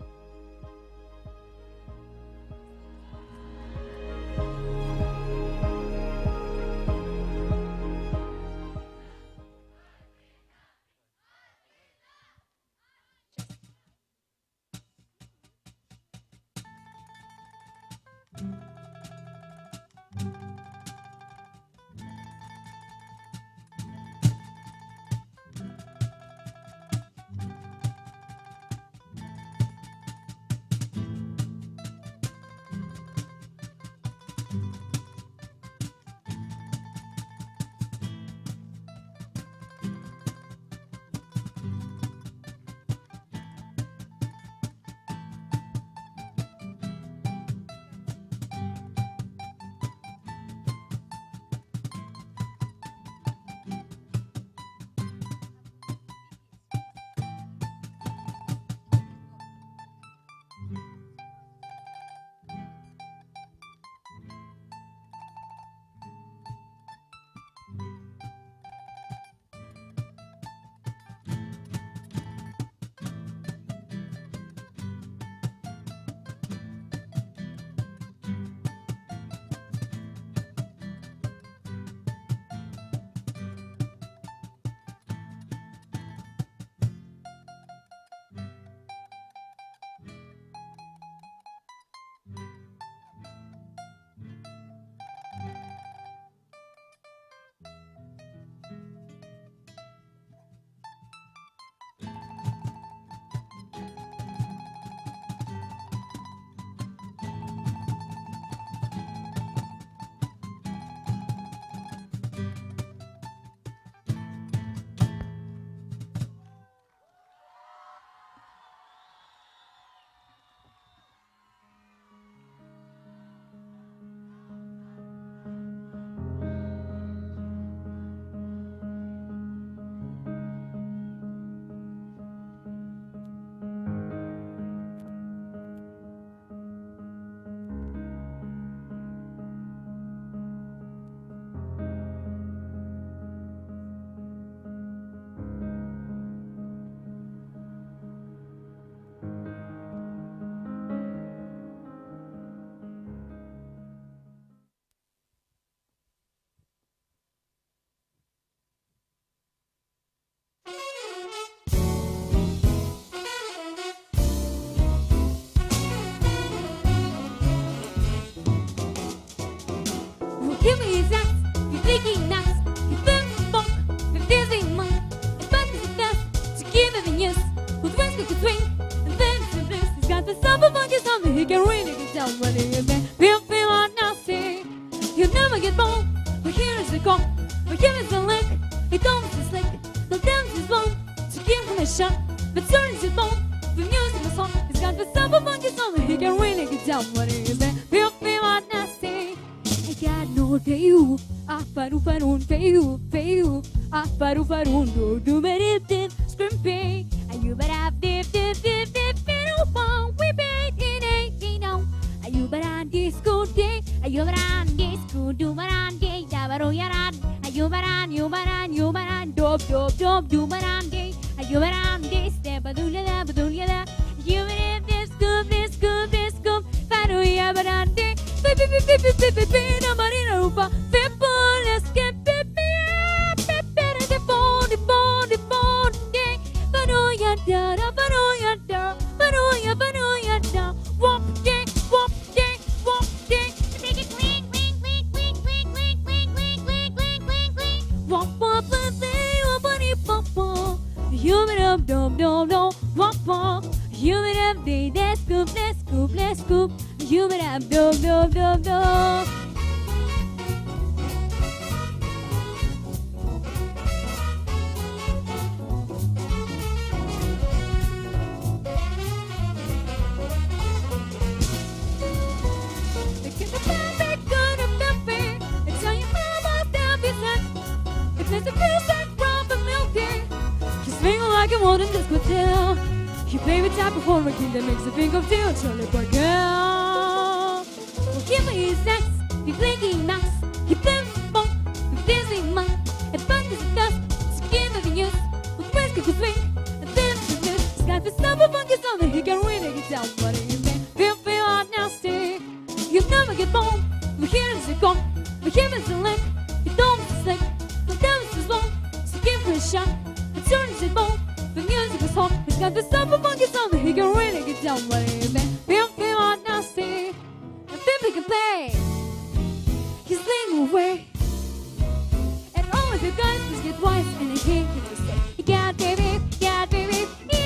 whisker could swing, and then some blues. He's got the super funky song that he can really get down when he is there. Feel, feel like nasty. You'll never get bored. But here is the call, but here is the lick. He don't is slick, the dance is long. To give him a shot, but turn is bone. The music is on. He's got the super funky song that he can really get down when he is there. Feel, feel like nasty. I got no day. Ah, paru parun, feu, feu. Ah, paru parun, do do dip dip, scrimpy. And you better dip dip dip dip, pero one we bet in a you You better disco day, you better disco do baran day, dabaro yaran. You better, you better, you better, dope dope dope, do baran day. You better this, badulia da badulia da. You better disco disco disco, paru ya baran day. Pe pe pe pe pe pe pe na marina rupa, pe pones que pe pe pe pe de bon de bon de bon de. Paru ya da da, paru ya da, paru ya paru ya da. Wop de, wop de, wop de. Make it cling cling cling cling cling cling cling cling cling cling cling cling. Wop wop wop wop wop wop. You dum dum dum dum wop wop. You dum de let's scoop let's scoop let's scoop. You dum dum dum dum dum. Like a modern disco tale. He played with type of horror king that makes a think of deal, Charlie Parker. Well, give me his axe, he blinking max, he blimps bump, the dancing man, and bundles of dust, skin of the news, with whiskey could swing, and then the news. He's got the super funky sound that he can really get down, but he may feel feel hot nasty. You'll never get bored. We hear is a gong, we hear is a lick, he don't slick, the dance is long, so give him a shot, and turn his bone. The music is hot, he's got the super funky sound that he can really get down, but he may feel feel hot nasty. And then we can play his thing away. And all of you guys must get wise and I hate him to say, yeah, baby, yeah, baby, yeah, yeah, yeah, yeah, yeah.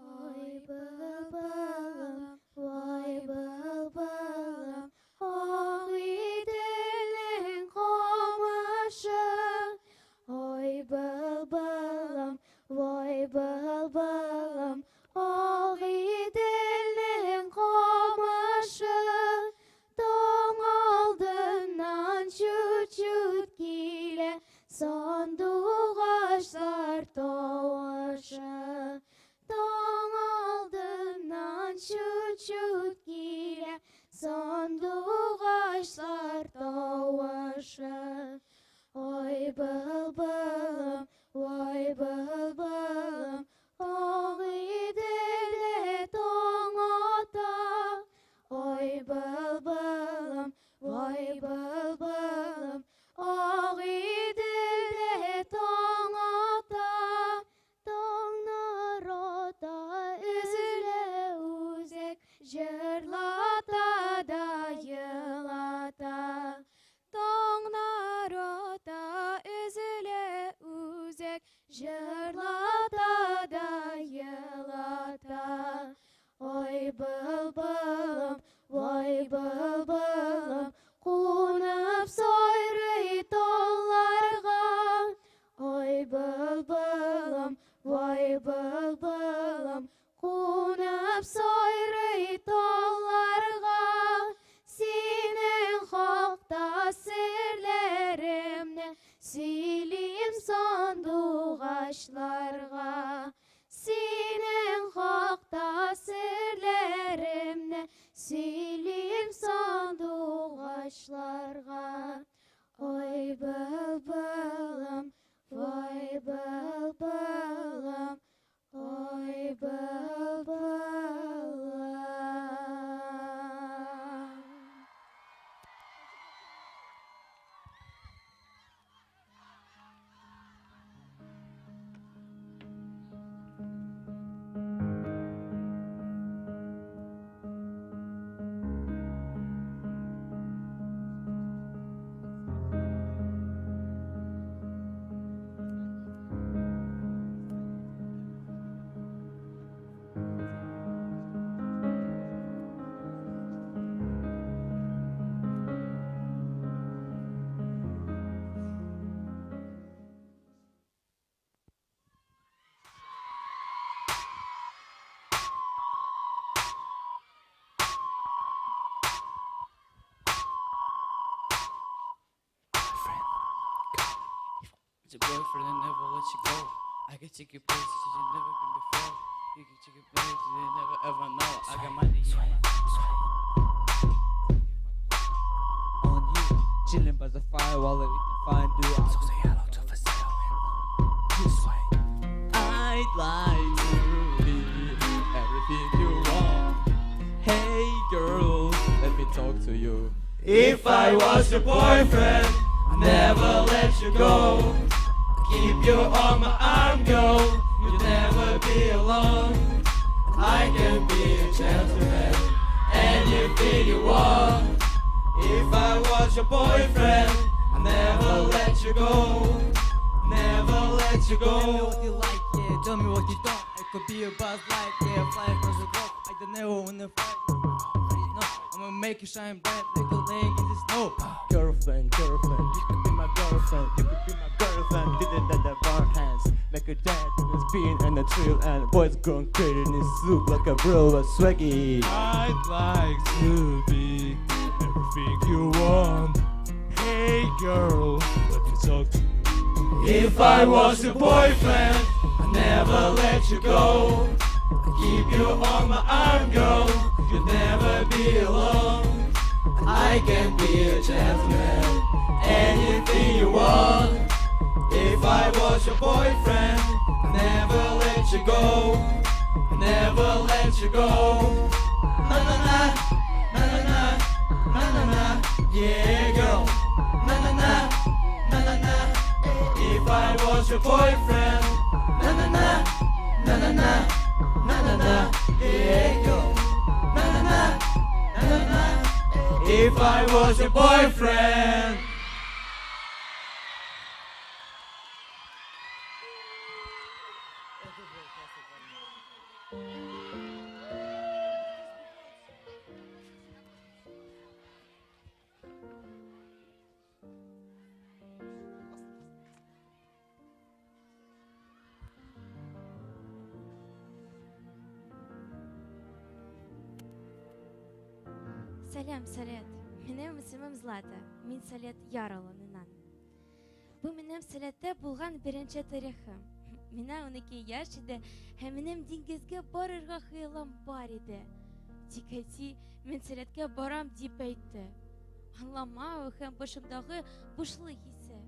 Ой, былбылым, ой, былбылым, Ақ Иделің қамышы. Ой, былбылым, ой, былбылым, Ақ Иделің қамышы. Таң алдынан чут-чут килә сандуғашлар тавышы. Таң алдыннан чут-чут килә сандуғашлар тавышы. Ой, былбылым, ой, былбылым, Ақ Иделде таң ата. Ой, былбылым, ой, былбылым, Ақ Иделде таң ата. Таңнар ата, үзелә үзәк, җырлата да елата. Таңнар ата, өзелә үзәк, җырлата да елата. Ой, былбылым, ой, былбылым, кунып сайрый талларга. Ой, былбылым, ой, былбылым, кунып сайрый талларга. Синең хакта серләремне сөйлим сандугачларга. Синең хакта серләремне сөйлим сандугачларга. Ой, былбылым, ой, былбылым, ой, былбылым. boyfriend, I never let you go. I can take you places you've never been before. You can take you places you never ever know. I got money in my on you, chilling by the fire while I eat the fine do. So say hello to Facetto and this way. I'd like to be everything you want. Hey girl, let me talk to you. If I was your boyfriend, I'd never let you go. Keep you on my arm, girl. You'll never be alone. I can be a gentleman, anything you want. If I was your boyfriend, I'd never let you go. Never let you Tell me go. what you like, yeah. Tell me what you don't. I could be a buzz light, yeah. Fly across the globe. I don't never wanna fight. No, I'ma make you shine bright like a lake in the snow. Girlfriend, girlfriend, you could be my girlfriend, you could be my girlfriend. Did it at the bar hands, make a dance, it's being and a thrill, and boys grown crazy in his soup like a bro, a swaggy. I'd like to be everything you want. Hey girl, let me talk to you. If I was your boyfriend, I'd never let you go. Keep you on my arm, girl. You'll never be alone. I can be a gentleman, anything you want. If I was your boyfriend, I'd never let you go. I'd never let you go. Na na na, na na na, na na na, yeah, girl. Na na na, na na na. If I was your boyfriend, na na na, na na na, na na na, yeah, girl. Na na na, na na na. If I was your boyfriend. Сәлам, Сәләт. Минем исемем Злата. Мин Сәләт Яр аланыннан. Бу минем Сәләттә булган беренче тарихым. Миңа 12 яшь иде һәм минем диңгезгә барырга хыялым бар иде. Тик әти, мин Сәләткә барам дип әйтте. Аңламау һәм башымдагы бушлык хисе.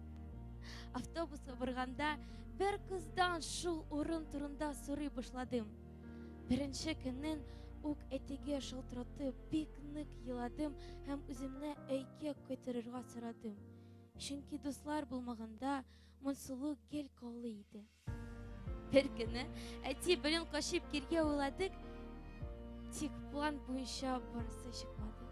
Автобуска барганда бер кыздан шул урын турында сорый башладым. Беренче көннән үк әтигә шалтыратып, бик нык еладым һәм үземне өйгә кайтарырга сорадым. Чөнки дуслар булмаганда моңсулык гел каулый иде. Бер көнне әти белән качып киргә уйладык, тик план буенча барысы чыкмады.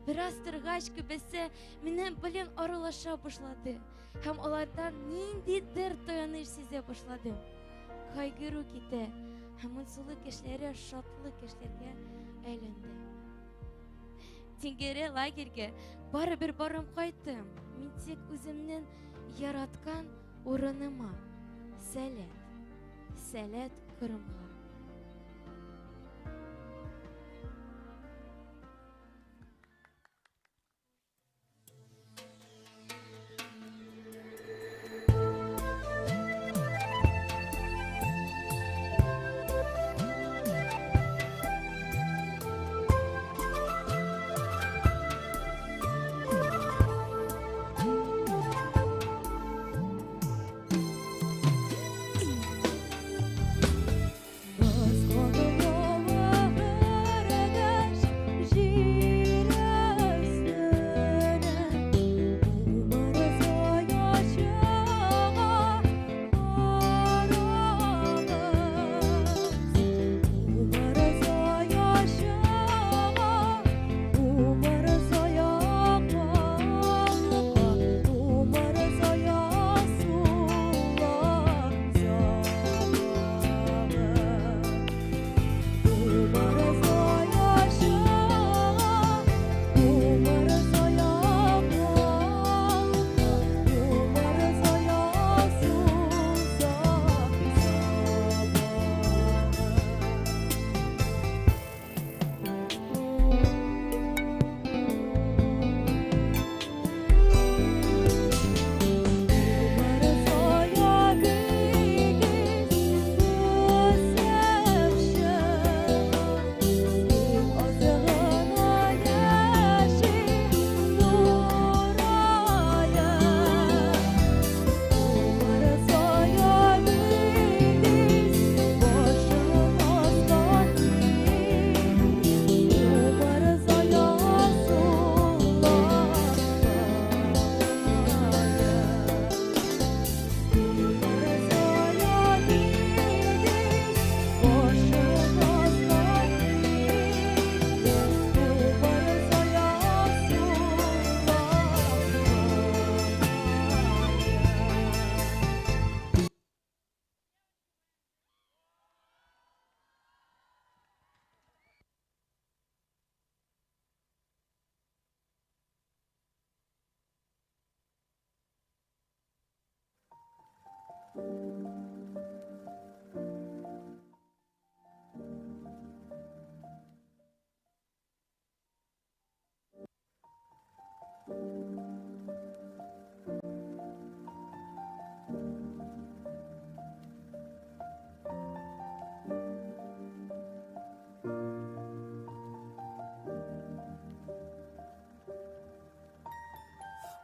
Бераз торгач, күбесе минем белән аралаша башлады һәм алардан ниндидер таяныч сизә башладым. Кайгыру китә һәм моңсулык кешеләре шатлык кешеләргә әйләнде. Тиңгәре лагерьгә барыбер барып кайттым. Мин тик үземнең яраткан урыныма, Сәләт, Сәләт Кырымга.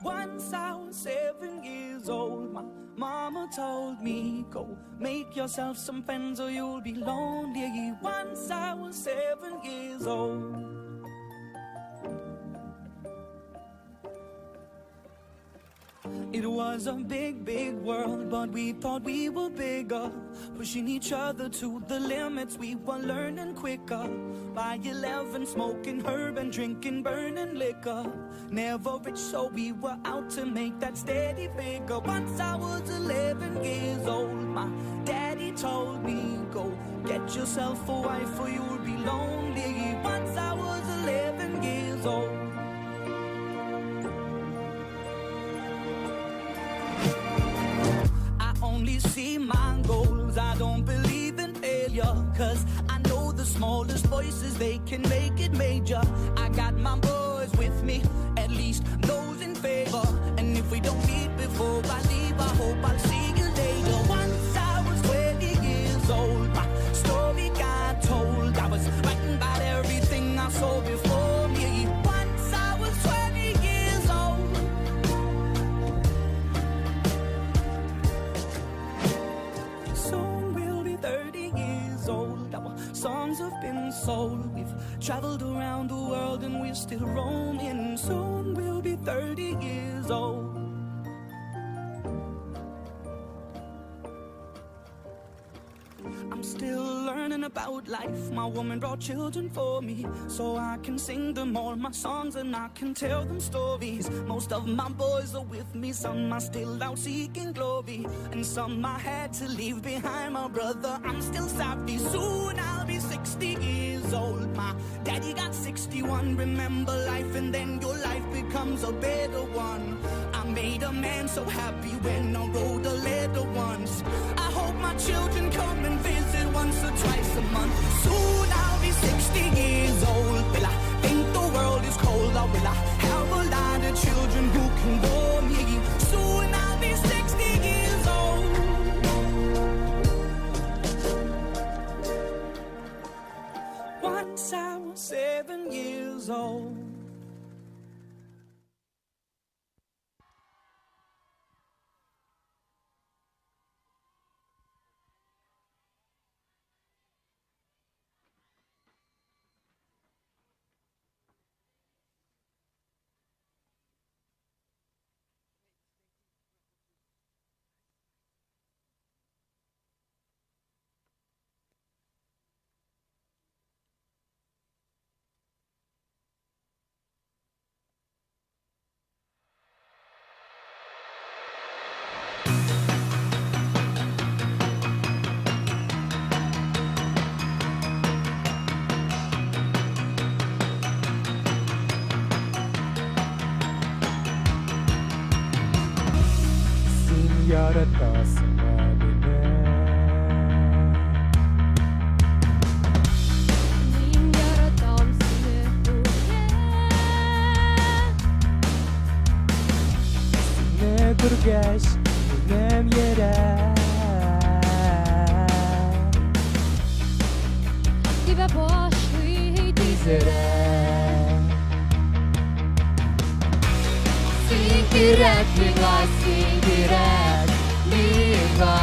Once I was 7 years old, my mama told me, go make yourself some friends or you'll be lonely. Once I was 7 years old. It was a big, big world, but we thought we were bigger, pushing each other to the limits. We were learning quicker. By 11, smoking herb and drinking burning liquor. Never rich, so we were out to make that steady figure. Once I was 11 years old, my daddy told me, go get yourself a wife or you'll be lonely. Once I was 11 years old. Only see my goals, I don't believe in failure, 'cause I know the smallest voices, they can make it major. I got my boys with me, at least those in favor. And if we don't meet before I leave, I hope I'll see you later. Once I was 20 years old, my story got told. I was writing about everything I saw before me. Once I was 20 years old. Soon we'll be 30 years old. Our songs have been sold. We've traveled around the world and we're still roaming. Soon we'll be 30 years old. I'm still learning about life. My woman brought children for me, so I can sing them all my songs and I can tell them stories. Most of my boys are with me, some are still out seeking glory, and some I had to leave behind. My brother, I'm still sorry. Soon I'll be 60 years old. My daddy got 61. Remember life, and then your life becomes a better one. I made a man so happy when I wrote a letter once. I hope my children come and visit once or twice a month. Soon I'll be 60 years old. Will I think the world is cold, or will I have a lot of children who can bore me? Soon I'll be 60 years old. Once I was 7 years old. Yaratasın beni, Мин яратам сине Сине күргәч минем йөрәк Тибә башлый тизрәк. Син кирәк миңа, син кирәк миңа,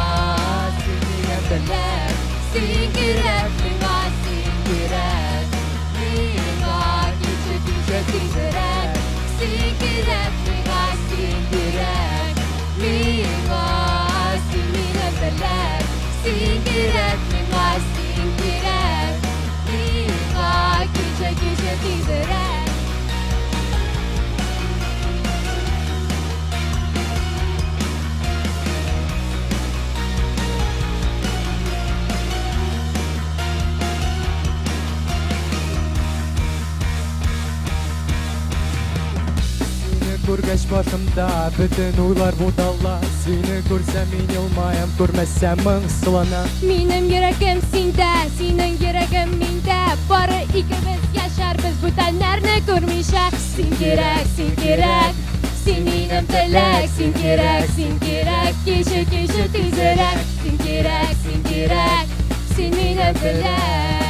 син минем теләк. Син кирәк миңа, син кирәк миңа, килче, килче тизрәк. Син кирәк миңа, син кирәк миңа, син минем теләк. Син кирәк миңа, син кирәк миңа, килче, килче тизрәк. күргәч башымда бөтен уйлар бутала. Сине күрсәм мин елмаям, күрмәсәм моңсуланам. Минем йөрәгем синдә, синең йөрәгең миндә. Бары икебез яшәрбез бүтәннәрне күрмичә. Син кирәк, син кирәк, син минем теләк. Син кирәк, син кирәк, кичер, кичер тизрәк. Син кирәк, син кирәк, син минем теләк.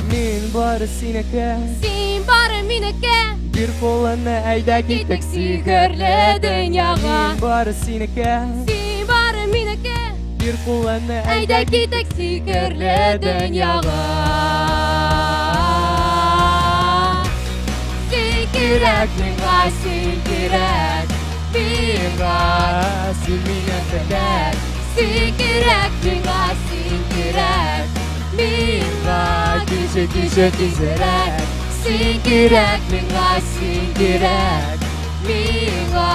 Мин бары синеке. Син бары минеке. Бир кулыңны, әйдә киттек сихерле дөньяга. Мин бары синеке. Син бары минеке. Бир кулыңны, әйдә киттек сихерле дөньяга. Син кирәк миңа, син кирәк миңа. Син минем теләк. Син кирәк миңа, син кирәк миңа. Кичер, кичер тизрәк. Син кирәк миңа, син кирәк миңа.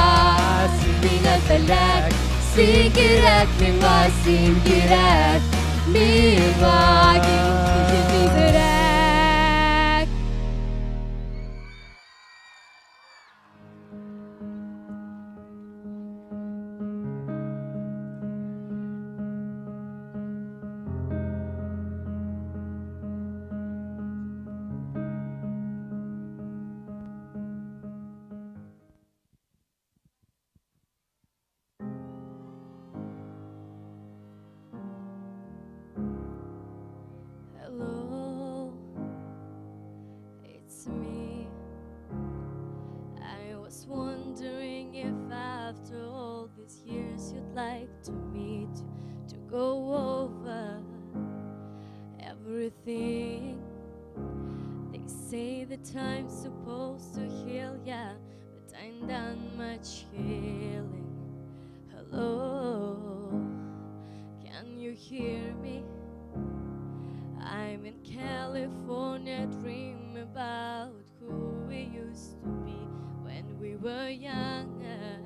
Син минем теләк. Син кирәк миңа, син кирәк миңа. Кичер тизрәк. Hello, it's me. I was wondering if after all these years you'd like to meet to go over everything. They say the time's supposed to heal ya, but I ain't done much healing. Hello, can you hear me? I'm in California dreaming about who we used to be when we were younger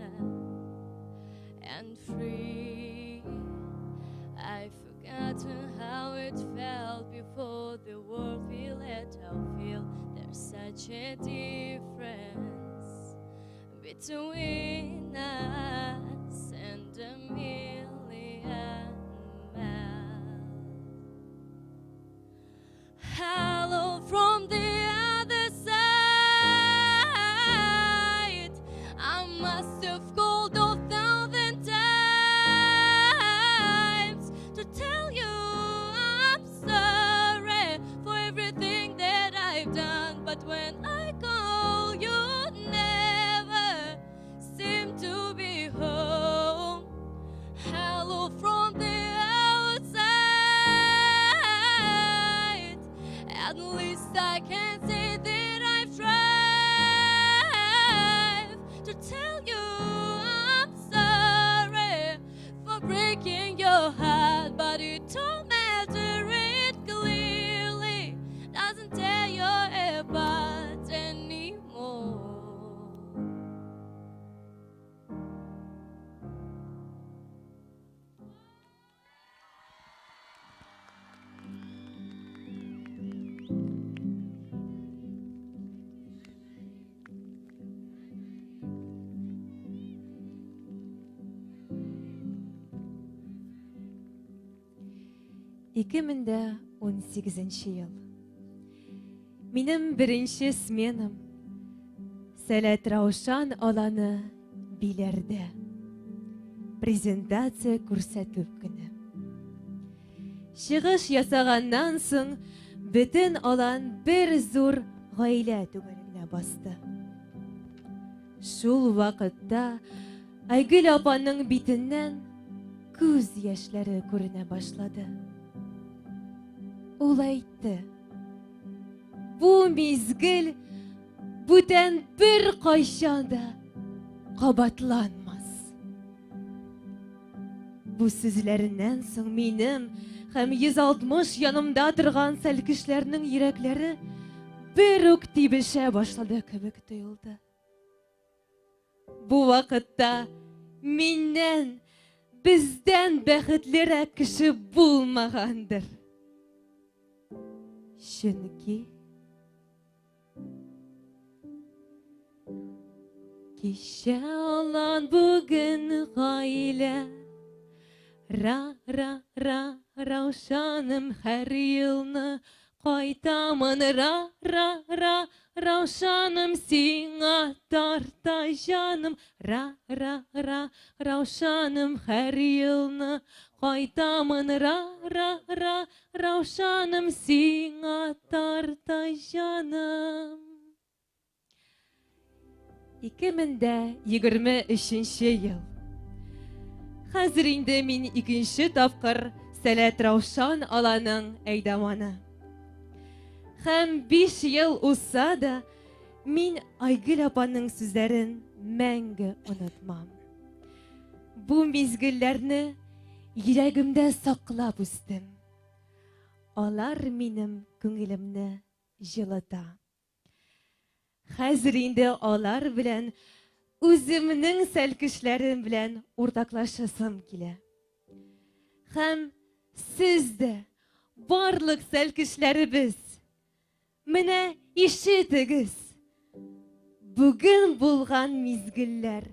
and free. I've forgotten how it felt before the world we let out feel. There's such a difference between us and a million miles. Hello from the other side. I must have called 1,000 times to tell you I'm sorry for everything that I've done. But when I call, you never seem to be home. Hello from the outside. At least I can say that I've tried to tell you I'm sorry for breaking your heart, but it don't matter, it clearly doesn't tear you apart anymore. Ике мең дә унсигезенче ел. Минем беренче сменам Сәләт Раушан аланы Биләрдә. Презентация күрсәтү көне. Чыгыш ясаганнан соң бөтен алан бер зур гаилә түгәрәгенә басты. Шул вакытта Айгөл апаның битеннән күз яшьләре күренә башлады. Ул әйтте: "Бу мизгел бүтән бер кайчан да кабатланмас." Бу сүзләреннән соң минем һәм 160 янымда торган сәлкешләрнең йөрәкләре бер үк тибешә башлады кебек тоелды. Бу вакытта миннән, бездән бәхетлерәк кеше булмагандыр. Чөнки Кичә алан, бүген гаилә. Ра, ра, ра, Раушаным, һәр елны кайтамын. Ра, ра, ра, Раушаным, сиңа тарта җаным. Ра, ра, ра, Раушаным, һәр елны кайтамын. Ра, ра, ра, Раушаным, сиңа тарта җаным. 2023 ел. Хәзер инде мин икенче тапкыр Сәләт Раушан аланың әйдаманы. Һәм 5 ел узса да, мин Айгөл апаның сүзләрен мәңге онытмам. Бу мизгелләрне йөрәгемдә саклап үстем. Алар минем күңелемне җылыта. Хәзер инде алар белән үземнең сәлкешләрем белән уртаклашасым килә. Һәм сез дә, барлык сәлкешләребез, менә ишетегез. Бүген булган мизгелләр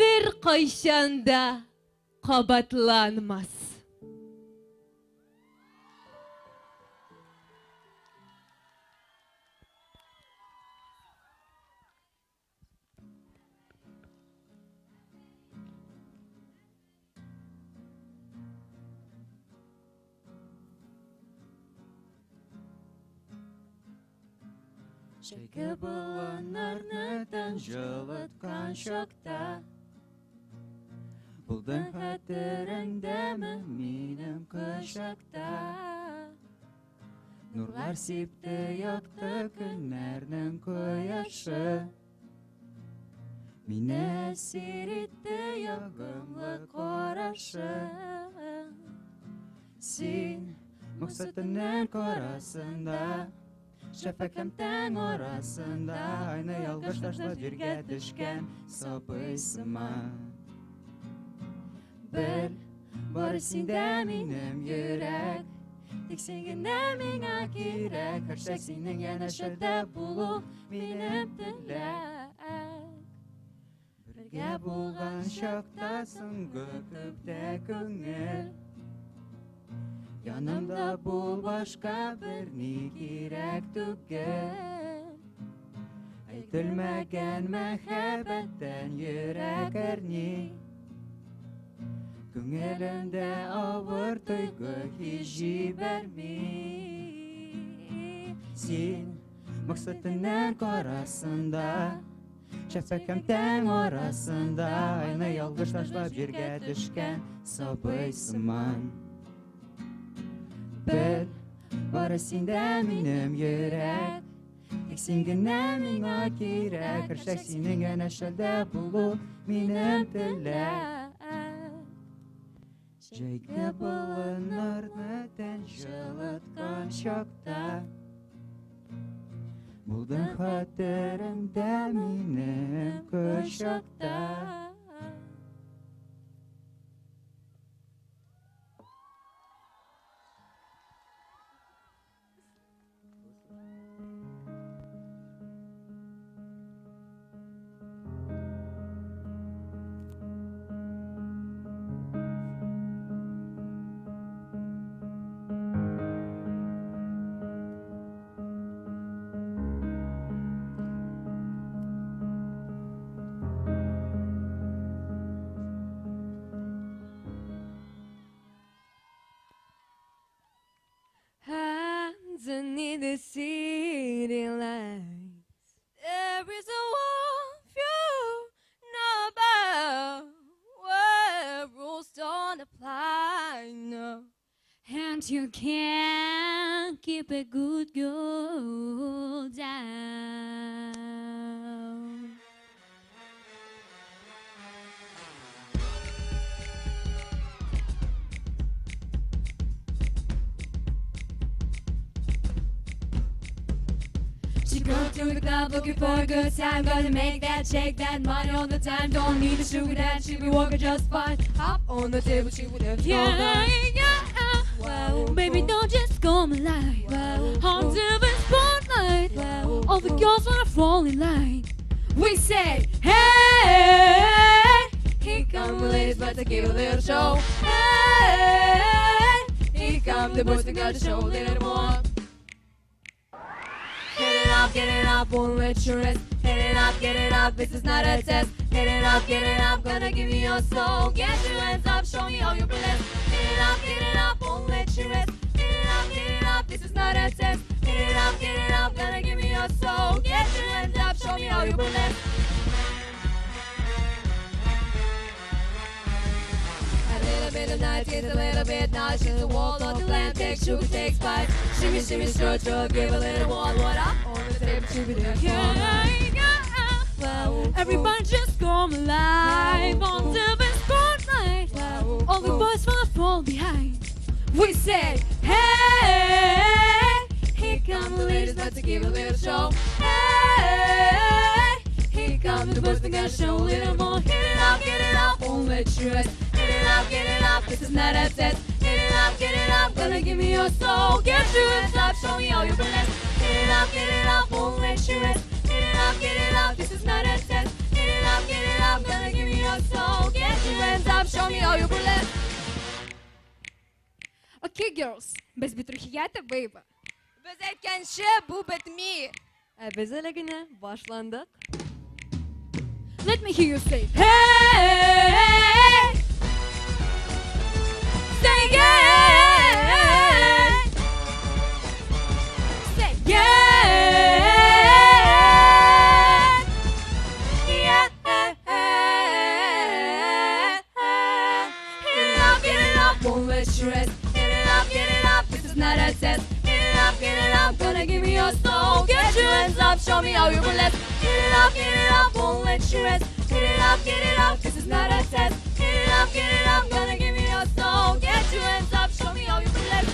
бер кайчан да кабатланмас. Җәйге болыннарны тән җылыткан чакта, булдың хәтереңдәме минем кочакта? Нурлар сипте якты көннәрнең кояшы, мине әсир итте ягымлы карашы. Син моңсу төннәр карасында, шәфәкъ һәм таң арасында, айны ялгыш ташлап җиргә төшкән сабый сыман. Бел, бары синдә минем йөрәк, тик син генә миңа кирәк. Һәрчак синең янәшәдә булу минем теләк. Бергә булган чакта соңгы күктә күңел, янымда бул, башка берни кирәк түгел. Әйтелмәгән мәхәббәттән йөрәк әрни, күңелемдә авыр тойгы һич җибәрми. Син моңсу төннәр карасында, шәфәкъ һәм таң арасында, айны ялгыш ташлап җиргә төшкән сабый сыман. Бел, бары синдә минем йөрәк, тик син генә миңа кирәк. Һәрчак синең янәшәдә булу минем теләк. Җәйге болыннарны тән җылыткан чакта, булдың хәтеремдә минем кочакта. Underneath the city lights, there is a wall few number where rules don't apply, no. And you can't keep a good girl down. She go to the club looking for a good time. Gonna make that shake, that money all the time. Don't need a sugar daddy, she be working just fine. Hop on the table, she would have Yeah, yeah. Wow. Baby, don't just come alive. Under the spotlight, all the girls wanna fall in line. We say, hey, here come the ladies, but to give a little show. Hey, here come the boys, we got to show a little more. Hit it up, won't let you rest. Hit it up, this is not a test. Hit it up, gonna give me your soul. Get your hands up, show me how you bless. Hit it up, won't let you rest. Hit it up, this is not a test. Hit it up, gonna give me your soul. Get your hands up, show me how you bless. A little bit of night, it's a little bit nice. She's a wall, not the lamp, take sugar, take spice. Shimmy, shimmy, sure, sure, give a little more. What up on the table, to be there. Yeah, yeah. Everybody just come alive on the spotlight. All the boys wanna fall behind. We say, hey, here come the ladies, about to give a little show. Hey, here come the boys, we gotta show a little more. Hit it up, won't let you rest. Hit it up, this is not a test. Hit it up, gonna give me your soul. Get your hands up, show me how you bless. Hit it up, won't let you rest. Hit it up, this is not a test. Hit it up, gonna give me your soul. Get your hands up, show me how you bless. Okay, girls, без бит рухията бейба. Без әйткәнче бу бетми. Ә без әле генә башландык. Let me hear you say, hey! Say yeah! Say yeah! Yeah! Hit it up, won't let you rest. Hit it up, this is not a test. Hit it up, gonna give me your soul. Get your hands up, show me how you bless. Hit it up, won't let you rest. Hit it up, this is not a test. Hit it up, gonna give me your soul. Get your hands up, show me how you bless.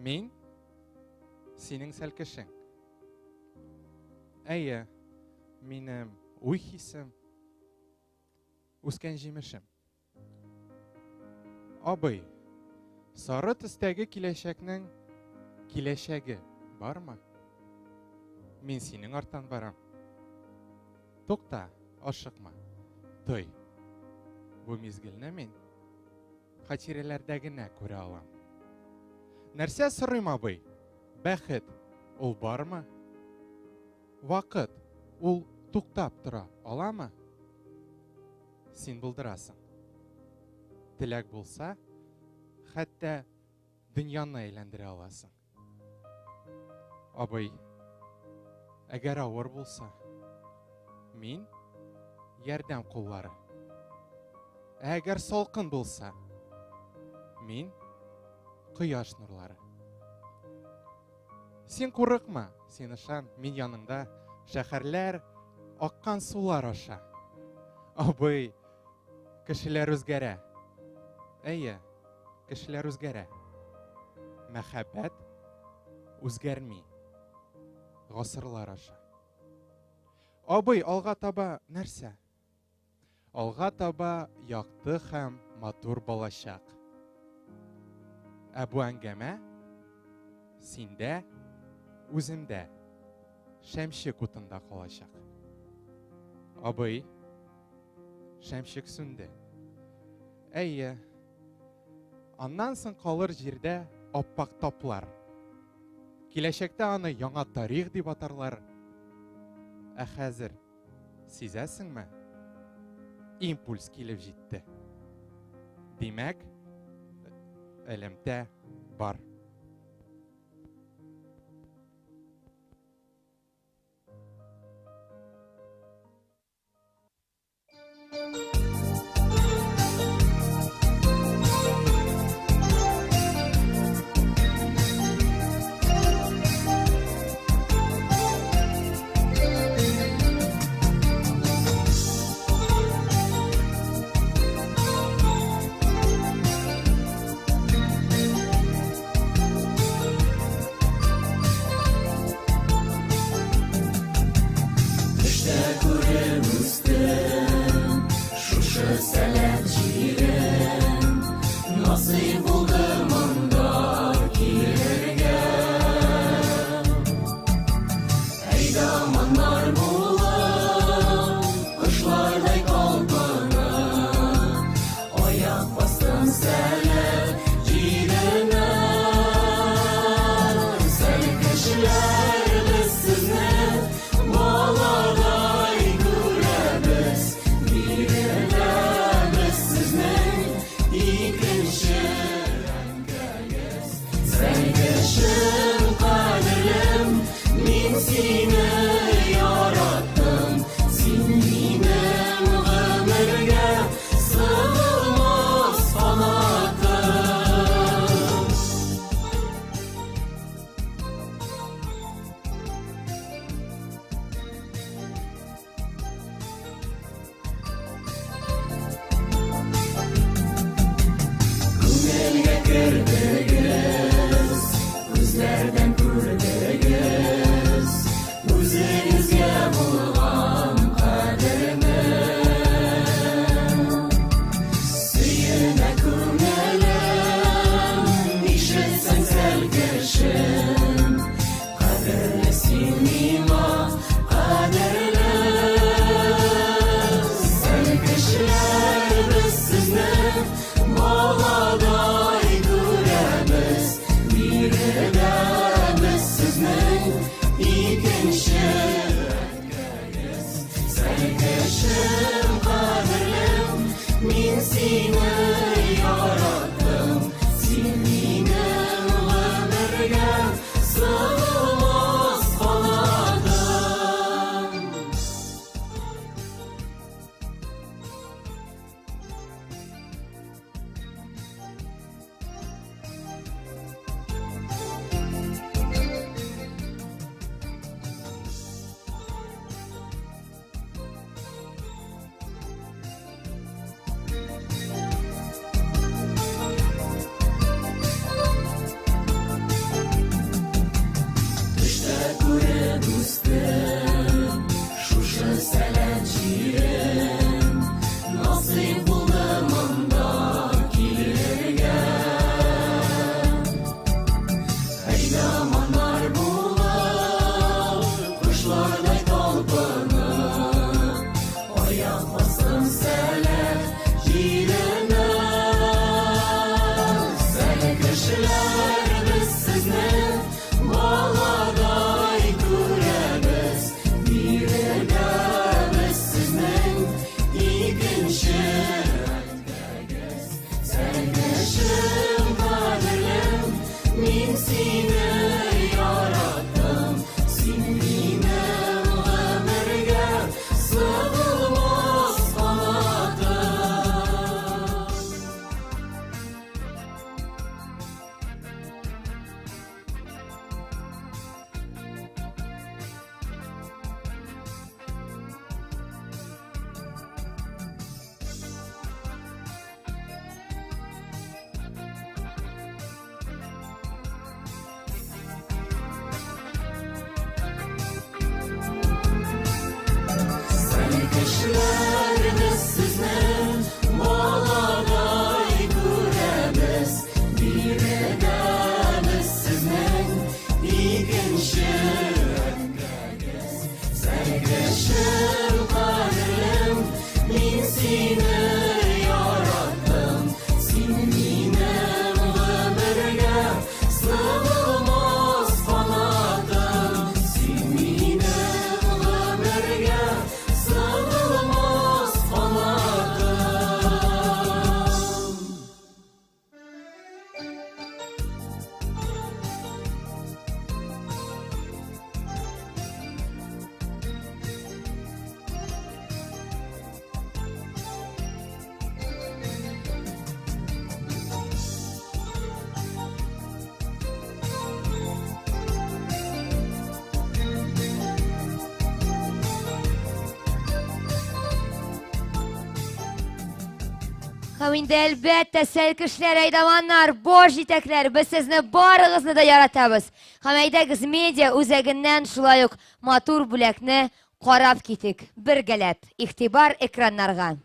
Мин синең сәлкешең. Әйе, минем Уй-хисем, үскән җимешем. Абый, сары төстәге киләчәкнең киләчәге бармы? Мин синең арттан барам. Тукта, ашыкма. Той. Бу мизгелне мин хатирәләрдә генә күрә алам. Нәрсә сорыйм, абый? Бәхет ул бармы? Вакыт ул туктап тора аламы? Син булдырасың. Теләк булса, хәтта дөньяны әйләндерә аласың. Абый, әгәр авыр булса, мин ярдәм куллары. Ә әгәр салкын булса, мин кояш нурлары. Син курыкма, син ышан, мин яныңда, шәһәрләр аккан сулар аша. Абый, кешеләр үзгәрә. Әйе, кешеләр үзгәрә. Мәхәббәт үзгәрми. Гасырлар аша. Абый, алга таба нәрсә? Алга таба якты һәм матур балачак. Ә бу әңгәмә синдә, үземдә, шәмчек утында калачак. Абый, шәмчек сүнде. Әйе. Аннан соң калыр җирдә аппак таплар. Киләчәктә аны яңа тарих дип атарлар. Ә хәзер Сизәсеңме? Импульс килеп җитте. Димәк, элемтә бар. Төштә күреп үстем, шушы сәләт җирен. Насыйп булды монда килергә. Әйдаманнар булып, кошлардай калкынып, аяк бастым сәләт җиренә. Сәләт кешеләр, без сезне баладай күрәбез. Биредә без сезнең икенче әнкәгез. Сәлкешем, кадерлем, мин сине яраттым. Син минем гомергә сыгылмас канатым. Күңелгә кердегез, күзләрдән күрдегез, үзегезгә булган кадерне. Сөенә күңелем, ишетсәң сәлкешем, кадерле син миңа, кадерле. Сәлкешләр, без сезне баладай күрәбез. Биредә без сезнең икенче әнкәгез. Сәлкешем, кадерлем, мин сине яраттым. Син минем гомергә сыгылмас канатым. Кешем, кадерлем, мин сине яраттым. Син минем гомергә сыгылмас канатым. Син минем гомергә сыгылмас канатым. Һәм инде әлбәттә, сәлкешләр, әйдаманнар, баш җитәкләр, без сезне барыгызны да яратабыз. Һәм әйдәгез медиа үзәгеннән шулай ук матур бүләкне карап китик. Бергәләп, игътибар экраннарга.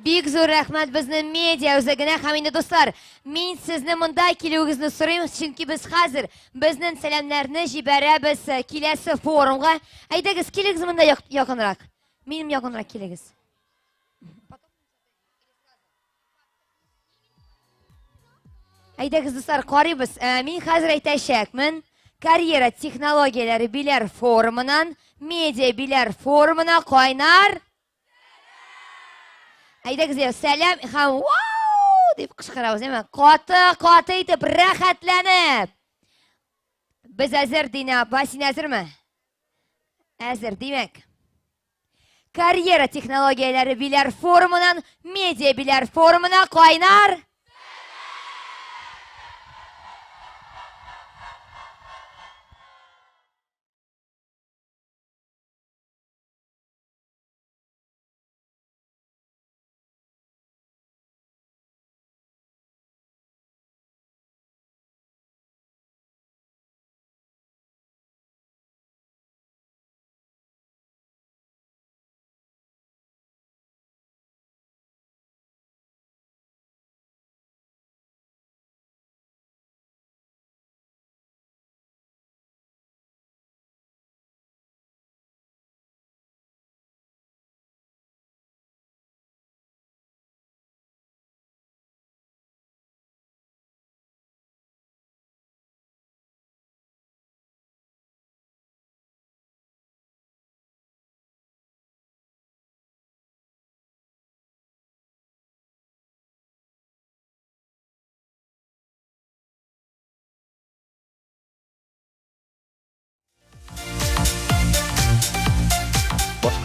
Бик зур рәхмәт безнең медиа үзәгенә һәм инде дуслар, мин сезне монда килүегезне сорыйм, чөнки без хәзер безнең сәламнәрне җибәрәбез киләсе форумга. Әйдәгез, килегез монда якынрак. Минем якынрак килегез. Әйдәгез, дуслар, карыйбыз. Мин хәзер әйтәчәкмен. Карьера технологияләре Биләр форумыннан, медиа Биләр форумына кайнар Әйдәгез, я, сәлам һәм вау дип кычкырабыз, әйме? Каты, каты итеп, рәхәтләнеп. Без әзер, Динә апа, син әзерме? Әзер, димәк. Карьера технологияләре Биләр форумыннан, медиа Биләр форумына кайнар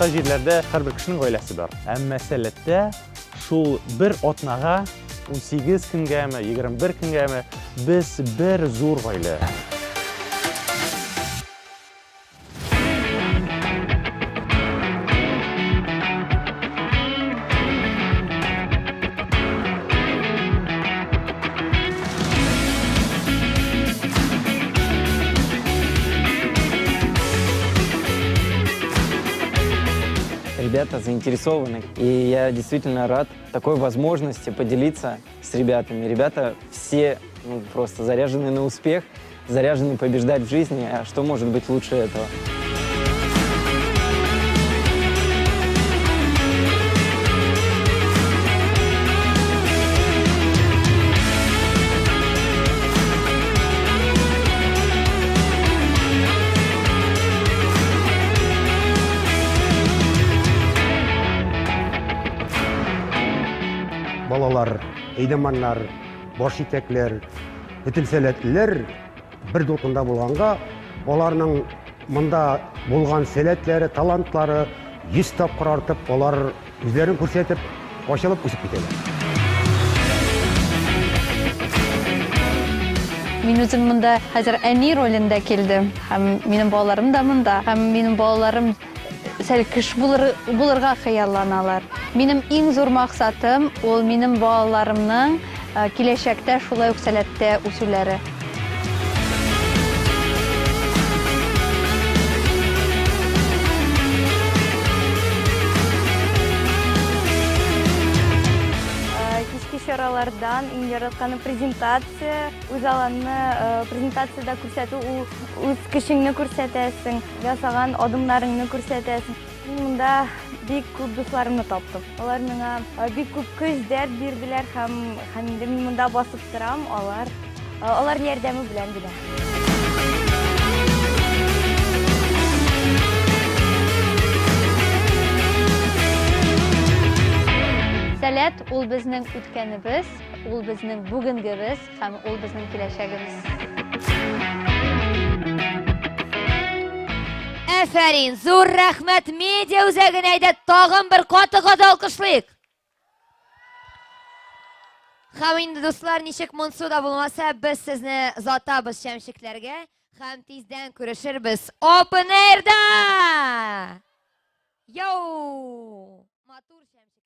Башка җирләрдә һәрбер кешенең гаиләсе бар. Әмма Сәләттә шул бер атнага, 18 көнгәме, 21 көнгәме без бер зур гаилә. Ребята заинтересованы, и я действительно рад такой возможности поделиться с ребятами. Ребята все ну, просто заряжены на успех, заряжены побеждать в жизни. А что может быть лучше этого? Балалар, әйдәманнар, баш итәкләр, бөтен сәләтлеләр бер дулкында булганга, аларның монда булган сәләтләре, талантлары 100 тапкыр артып, алар үзләрен күрсәтеп, ачылып үсеп китәләр. Мин үзем монда хәзер әни ролендә килдем. Һәм минем балаларым да монда. Һәм минем балаларым сәл кеш булыр, булырга хыялланалар. Минем иң зур максатым ул минем балаларымның э, киләчәктә шулай ук сәләттә үсүләре. Э, Кичке чаралардан иң яратканы презентация. Үз аланны э, презентациядә күрсәтү ул үз көчеңне күрсәтәсең, ясаган адымнарыңны күрсәтәсең. Мин монда бик күп дусларымны таптым. Алар миңа э, бик күп көч, дәрт бирделәр һәм һәм инде мин монда басып торам, алар э, алар ярдәме белән генә. Сәләт ул безнең үткәнебез, ул безнең бүгенгебез һәм ул безнең киләчәгебез. Әфәрин, зур рәхмәт медиа үзәгенә әйдә тагын бер каты-каты алкышлыйк. Һәм инде дуслар, ничек монсу да булмаса, без сезне озатабыз шәмшекләргә һәм тиздән күрешербез Open Air'да! Йоу! Матур шәмшек.